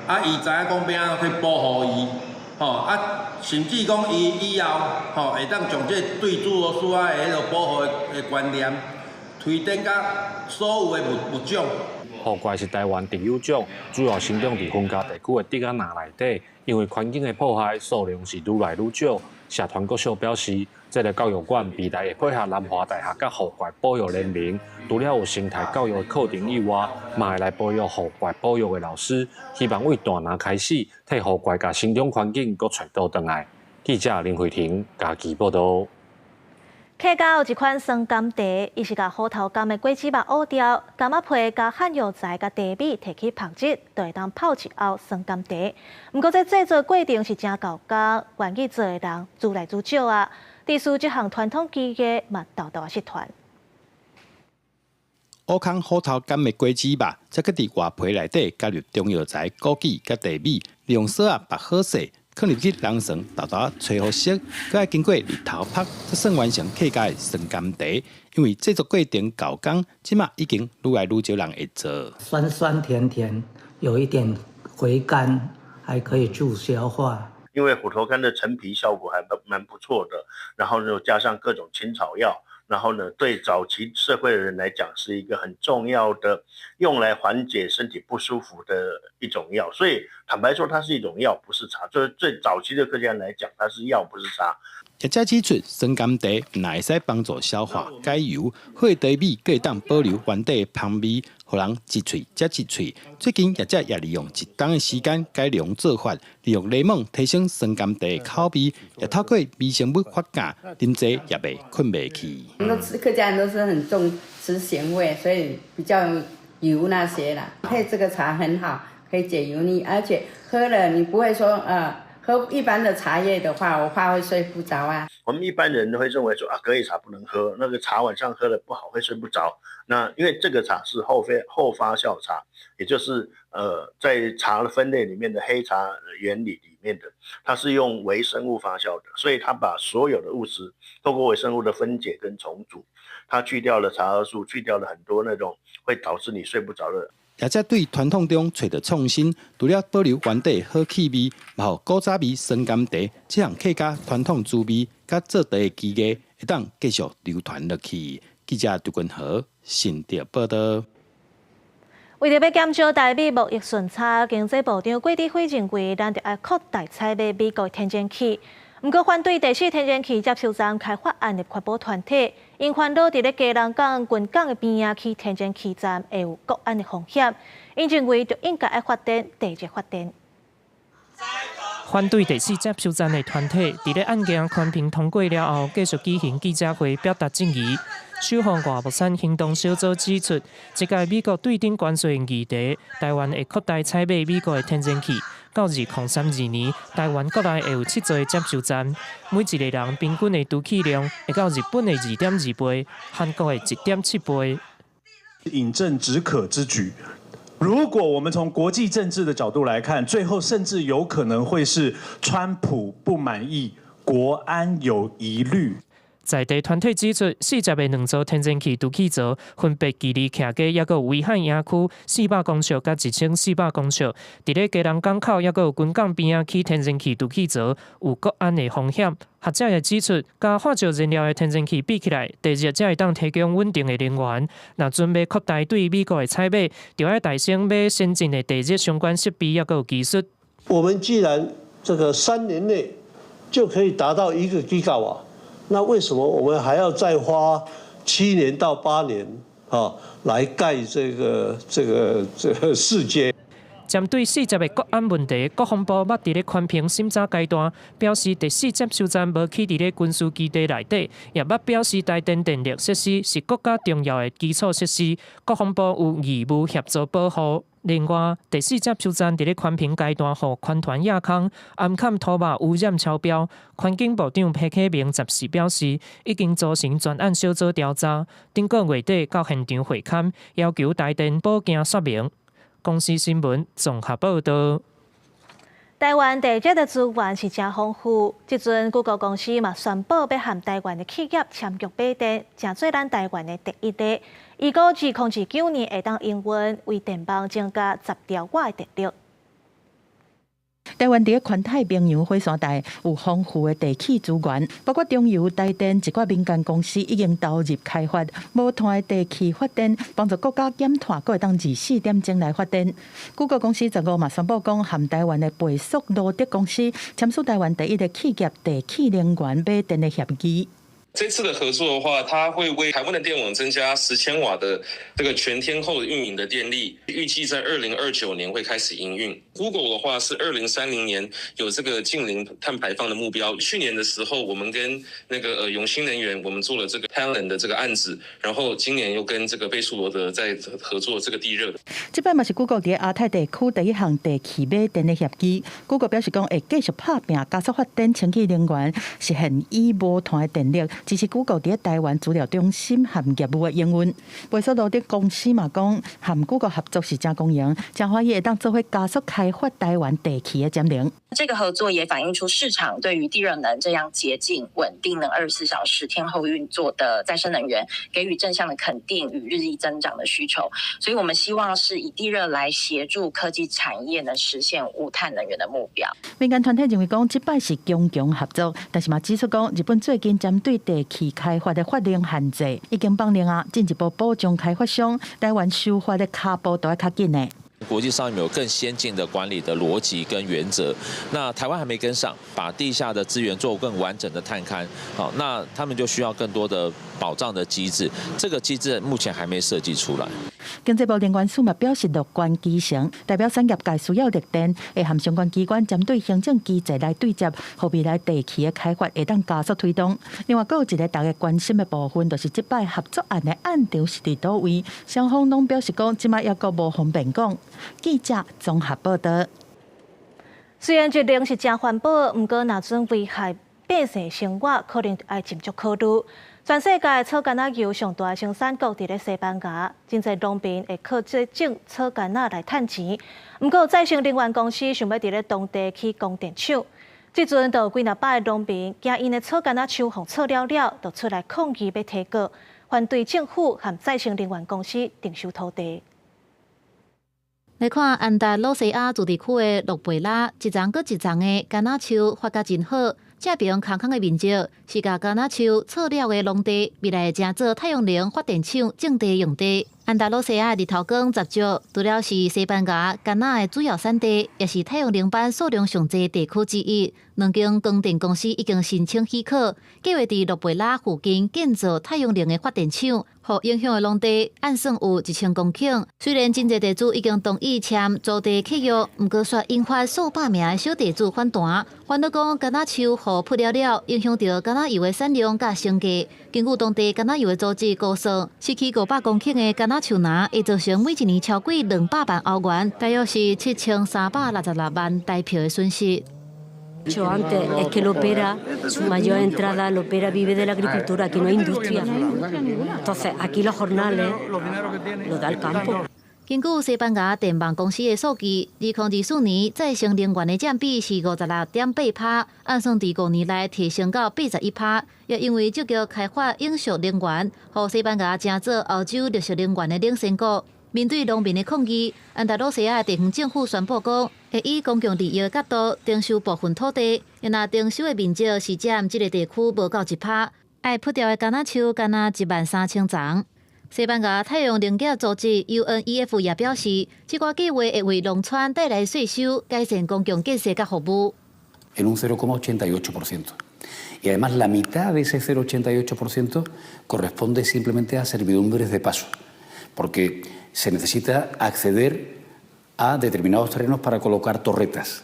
啊，伊知影講欲按怎去保護伊，吼啊，甚至講伊以後吼會當將這對侏羅樹蛙的彼个保護的觀念推展到所有的物種。鴣怪是台灣特有種，主要生長佇雲嘉地區的竹仔林內底，因為環境的破壞，數量是愈來愈少。社團國小表示，這个教育館未來會配合南華大學佮鴣怪保育聯盟，除了有生態教育的課程以外，嘛會來培育鴣怪保育的老師，希望為大林開始替鴣怪共生長環境閣揣倒轉來。記者林慧婷嘉義報導。客家有一款酸柑茶，伊是共虎頭柑的果子肉挖掉，柑仔皮佮漢藥材佮茶米提去曝日，就會當泡一甌酸柑茶。毋過這製作過程是誠猴工，願意做的人愈來愈少啊。致使這項傳統技藝嘛，沓沓仔失傳。烏空虎頭柑的果子肉，則閣佇外皮內底加入中藥材、枸杞佮茶米，利用索仔縛好勢，囥入去人床沓沓仔吹予熟，閣愛經過日頭曝，才算完成客家的酸柑茶。因為製作過程猴工，這馬已經愈來愈少人會做。酸酸甜甜，有一點回甘，還可以助消化。因為虎頭柑的陳皮效果還蠻不錯的，然後呢加上各種青草藥，然後呢對早期社會的人來講是一個很重要的用來緩解身體不舒服的一種藥。所以坦白說，它是一種藥，不是茶。就是最早期的客家人來講，它是藥，不是茶。業者指出，酸柑茶毋但會使幫助消化、解油，好的茶米閣會當保留原底的芳味，予人一喙接一喙。最近業者也利用一冬的時間改良做法，利用檸檬提升酸柑茶的口味，也透過微生物發酵，啉茶也袂睏袂去。我們吃客家人都是很重吃鹹味，所以比較油那些啦。配這個茶很好，可以解油膩，而且喝了你不會說喝一般的茶葉的話，我怕會睡不着啊。我們一般人都會認為說啊，隔夜茶不能喝，那個茶晚上喝了不好，會睡不着。那因為這個茶是後發酵茶，也就是在茶的分類裡面的黑茶原理裡面的，它是用微生物發酵的，所以它把所有的物質透過微生物的分解跟重組，它去掉了茶褐素，去掉了很多那種會導致你睡不着的。業者對傳統中揣著創新，除了保留原底好氣味，嘛予古早味酸柑茶這項客家傳統滋味，佮做茶的技藝，會當繼續流傳落去。記者杜君和新竹報道。為著欲減少台美貿易順差，經濟部長郭智輝認為，咱著愛擴大採買美國天然氣。毋過，反對第四天然氣接收站開發案的環保團體，𪜶煩惱佇咧基隆港軍港的邊仔起天然氣站會有國安的風險，𪜶認為就應該愛發電地熱發電。反對第四接收站的團體，佇咧案件環評通過了後，繼續舉行記者會，表達質疑。守護外木產行動小組指出，這屆美國對等關稅議題，台灣會擴大採買美國的天然氣。到2032年，台灣國內會有七座接收站，每一个人平均的除氣量會到日本的2.2倍，韓國的1.7倍。飲鴆止渴之舉。如果我們從國際政治的角度來看，最後甚至有可能會是川普不滿意，國安有疑慮。在地團體指出，40个兩座天然氣儲氣槽，分別距離徛家抑閣有威海營區400公尺佮1400公尺，佇咧基隆港口抑閣有軍港邊仔起天然氣儲氣槽，有國安的風險。學者也指出，佮化石燃料的天然氣比起來，地熱才會當提供穩定的能源。若準備擴大對美國的採買，就愛提升買先進的地熱相關設備抑閣有技術。我們既然這個3年內就可以達到1個吉瓦，那為什麼我們還要再花7年到8年啊來蓋這個四接？針對四接的國安問題，國防部捌佇咧環評審查階段表示，第四接收站無起佇咧軍事基地內底，也捌表示台電電力設施是國家重要的基礎設施，國防部有義務協助保護。另外，第四接收站佇咧環評階段，予環團亞空暗崁土肉污染超標，環境部長彭啟明14表示，已經組成專案小組調查，頂個月底到現場會勘，要求台電補件說明。公視新聞綜合報道。台灣地熱的資源是誠豐富，這陣谷歌公司嘛宣布欲和台灣的企業簽約買電，成做咱台灣的第一例。預估2029年會當營運，為電網增加10兆瓦的電力。台灣佇環太平洋火山帶有豐富的地氣資源，包括中油、台電一寡民間公司已經投入開發無碳的地氣發電，幫助國家減碳，閣會當24點鐘來發電。谷歌公司15嘛宣布講，和台灣的倍速羅德公司簽署台灣第一个企業地氣能源買電的協議。這次的合作的話，它會為台灣的電網增加10千瓦的這個全天候運營的電力，預計在2029年會開始營運。Google 的話是2030年有這個淨零碳排放的目標。去年的時候，我們跟那個永新能源，我們做了這個太陽能的這個案子，然後今年又跟這個倍速羅德在合作這個地熱。這擺嘛是 Google 佇亞太地區第一項地氣買電的協議。Google 表示講會繼續拍拚加速發展清潔能源，實現以無碳的電力。支持 Google 佇台灣資料中心和業務的營運。貝索羅德公司嘛講，和 Google 合作是誠光榮，誠歡喜會當做伙加速開發台灣地氣的潛能。這個合作也反映出市場對於地熱能這樣潔淨、穩定、能24小時天候運作的再生能源，給予正向的肯定與日益增長的需求。所以，我們希望是以地熱來協助科技產業能實現無碳能源的目標。民間團體認為講，這擺是強強合作，但是嘛指出講，日本最近針對地氣開發的法令限制已經放令啊，進一步保障開發商台灣守法的跤步都愛較緊的。國際上有更先進的管理的邏輯跟原則，那台灣還沒跟上，把地下的資源做更完整的探勘，好，那他們就需要更多的保障的機制，這個機制目前還沒設計出來。經濟部能源署嘛表示樂觀其成，代表產業界需要綠電，會和相關機關針對行政機制來對接，予未來地氣的開發會當加速推動。另外，閣有一个大家關心的部分，就是這擺合作案的案場是佇佗位，雙方攏表示講，這擺猶閣無方便講。記者綜合報道。雖然熱能是誠環保，毋過若準危害百姓生活，可能愛斟酌考慮。全世界草柑仔油上大生產國佇咧西班牙，真濟農民會靠這種草柑仔來趁錢。毋過再生能源公司想欲佇咧當地起光電廠，這陣就有幾若百个農民驚𪜶的草柑仔樹予錯了了，就出來抗議欲提告，反對政府和再生能源公司徵收土地。來看安達魯西亞自治區的洛貝拉，一叢閣一叢的柑仔樹發甲真好，這爿空空的面積是共柑仔樹錯了的農地，未來會成做太陽能發電廠種地用地。安達魯西亞日頭光十足，除了是西班牙柑仔的主要產地，也是太陽能板數量上濟地區之一。兩間光電公司已經申請許可，計劃佇洛貝拉附近建造太陽能的發電廠，予影響的農地按算有1000公頃。雖然真濟地主已經同意簽租地契約，毋過卻引發數百名的小地主反彈，煩惱講柑仔樹予伐了了，影響著柑仔油的產量佮生計。根據當地柑仔油的組織估算，失去500公頃的柑仔樹林，會造成每一年超過200萬歐元，大約是7366萬台票的損失。 Antes es que Lopera, su mayor entrada, Lopera vive de la agricultura, aquí no hay industria. Entonces, aquí los jornales lo da el campo. 根據西班牙電網公司的數據，2024年再生能源的佔比是56.8趴，按算佇5年內提升到81趴。也因為積極開發永續能源，予西班牙成做歐洲綠色能源的領先國。面對農民的抗議，安達魯西亞地方政府宣布講，會以公共利益的角度徵收部分土地，若徵收的面積是佔這个地區無夠1趴，愛伐掉的柑仔樹干焦1萬3000叢。西班牙太陽能業組織 UNEF 也表示，這個計劃會為農村帶來稅收、改善公共建設佮服務。 En un 0,88%. Y además la mitad de ese 0,88% corresponde simplemente a servidumbres de paso, porque se necesita acceder a determinados terrenos para colocar torretas.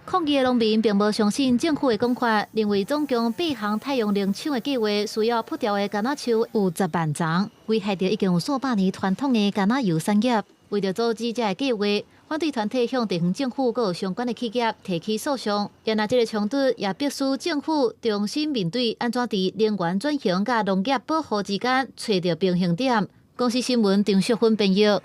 抗議的農民並無相信政府的講法，認為總共八項太陽能廠的計劃需要伐掉的柑仔樹有10萬叢，危害著已經有數百年傳統的柑仔油產業。為著阻止這个計劃，反對團體向地方政府閣有相關的企業提起訴訟。然而，這个衝突也迫使政府重新面對按怎佇能源轉型佮農業保護之間揣著平衡點。公視新聞張淑芬編譯。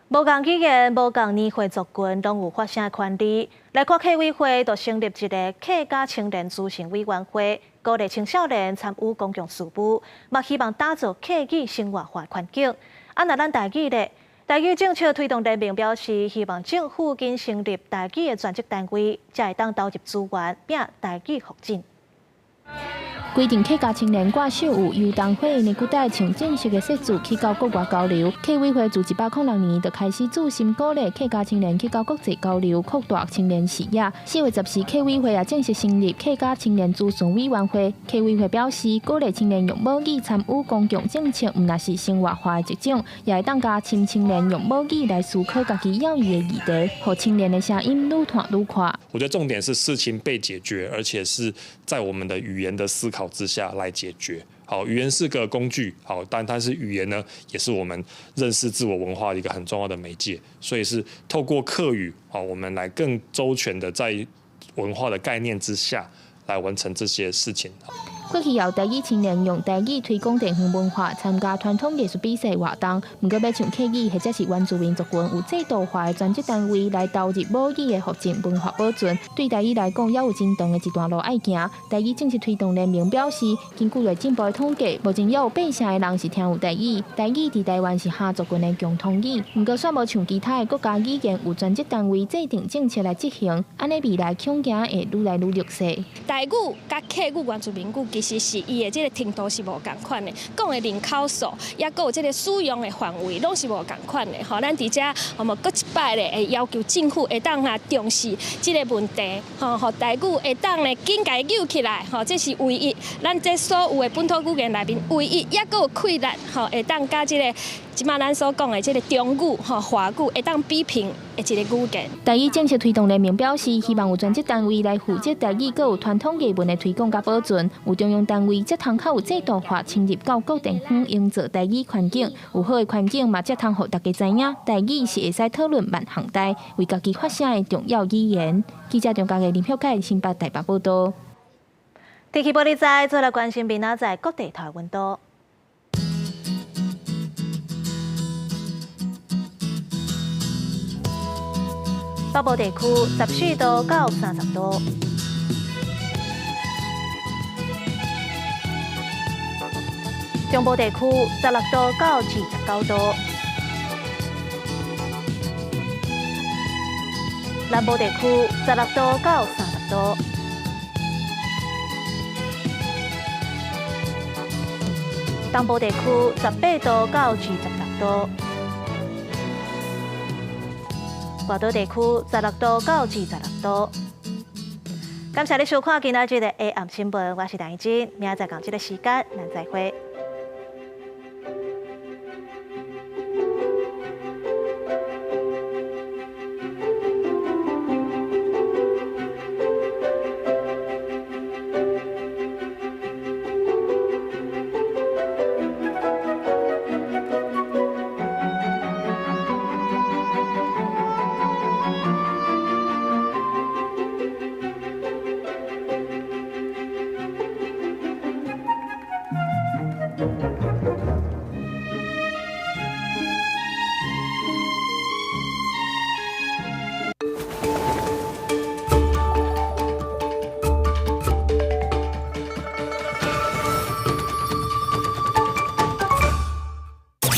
無仝語言、無仝年歲族群，攏有發聲權利。來看客委會，就成立一个客家青年諮詢委員會，鼓勵青少年參與公共事務，嘛希望打造客語生活化環境。啊，若咱台語咧，台語政策推動聯盟表示，希望政府緊成立台語的專職單位，才會當投入資源，拼台語發展。規定客家青年歌手有遊燈會的古代，像正式的設置去到國外交流。客委會自106年就開始注心鼓勵客家青年去到國際交流，擴大青年視野。4月14，客委會也正式成立客家青年諮詢委員會。客委會表示，鼓勵青年用母語參與公共政策，毋但是生活化的一種，也會當加深青年用母語來思考家己猶豫的議題，予青年的聲音愈傳愈闊。我覺得重點是事情被解決，而且是在我們的語言的思考之下來解決。好，語言是個工具，好，但是語言呢，也是我們認識自我文化的一個很重要的媒介。所以是透過客語，好，我們來更周全的在文化的概念之下來完成這些事情。過去有台語青年用台語推廣地方文化，參加傳統藝術比賽活動。毋過欲唱客語或者是原住民族群有制度化的專職單位來投入母語的復振文化保存，對台語來講，猶有真長的一段路愛行。台語政策推動聯盟表示，根據內政部的統計，目前猶有8成的人是聽有台語。台語佇台灣是哈族群的共通語，毋過煞無像其他的國家語言有專職單位制定政策來執行，按呢未來恐驚會愈來愈弱勢。台語佮客語原住民語其實是伊的這个程度是無仝款的，講的人口數，抑閣有這个使用的範圍，攏是無仝款的。吼，咱佇遮我們閣一擺咧，會要求政府會當啊重視這个問題，吼，予台語會當咧緊共伊救起來，吼，這是唯一，咱這所有的本土語言內面唯一，抑閣有氣力，吼，會當佮這个這馬咱所講的這个中語、吼華語會當比拼的一个語言。台語政策推動聯盟表示，希望有專職單位來負責台語閣有傳統藝文的推廣佮保存，有中央單位才通較有制度化深入到各地方營造台語環境，有好的環境嘛，才通予大家知影台語是會使討論萬項代，為家己發聲的重要語言。記者張家藝、林曉凱新北台北報導。天氣報你知，做來關心明仔載各地頭溫度。北部地區14度到30度，中部地區16度到29度，南部地區16度到30度，東部地區18度到26度。外島地區16度到26度。感謝你收看今仔日的 AM 新聞，我是陳怡貞，明仔載仝這个時間，咱再會。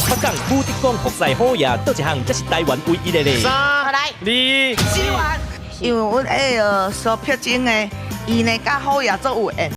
北港武德宮福賽虎爺，佗一項才是台灣唯一的咧。三、二、一，因為阮彼個蘇碧貞的，伊呢佮虎爺做有緣。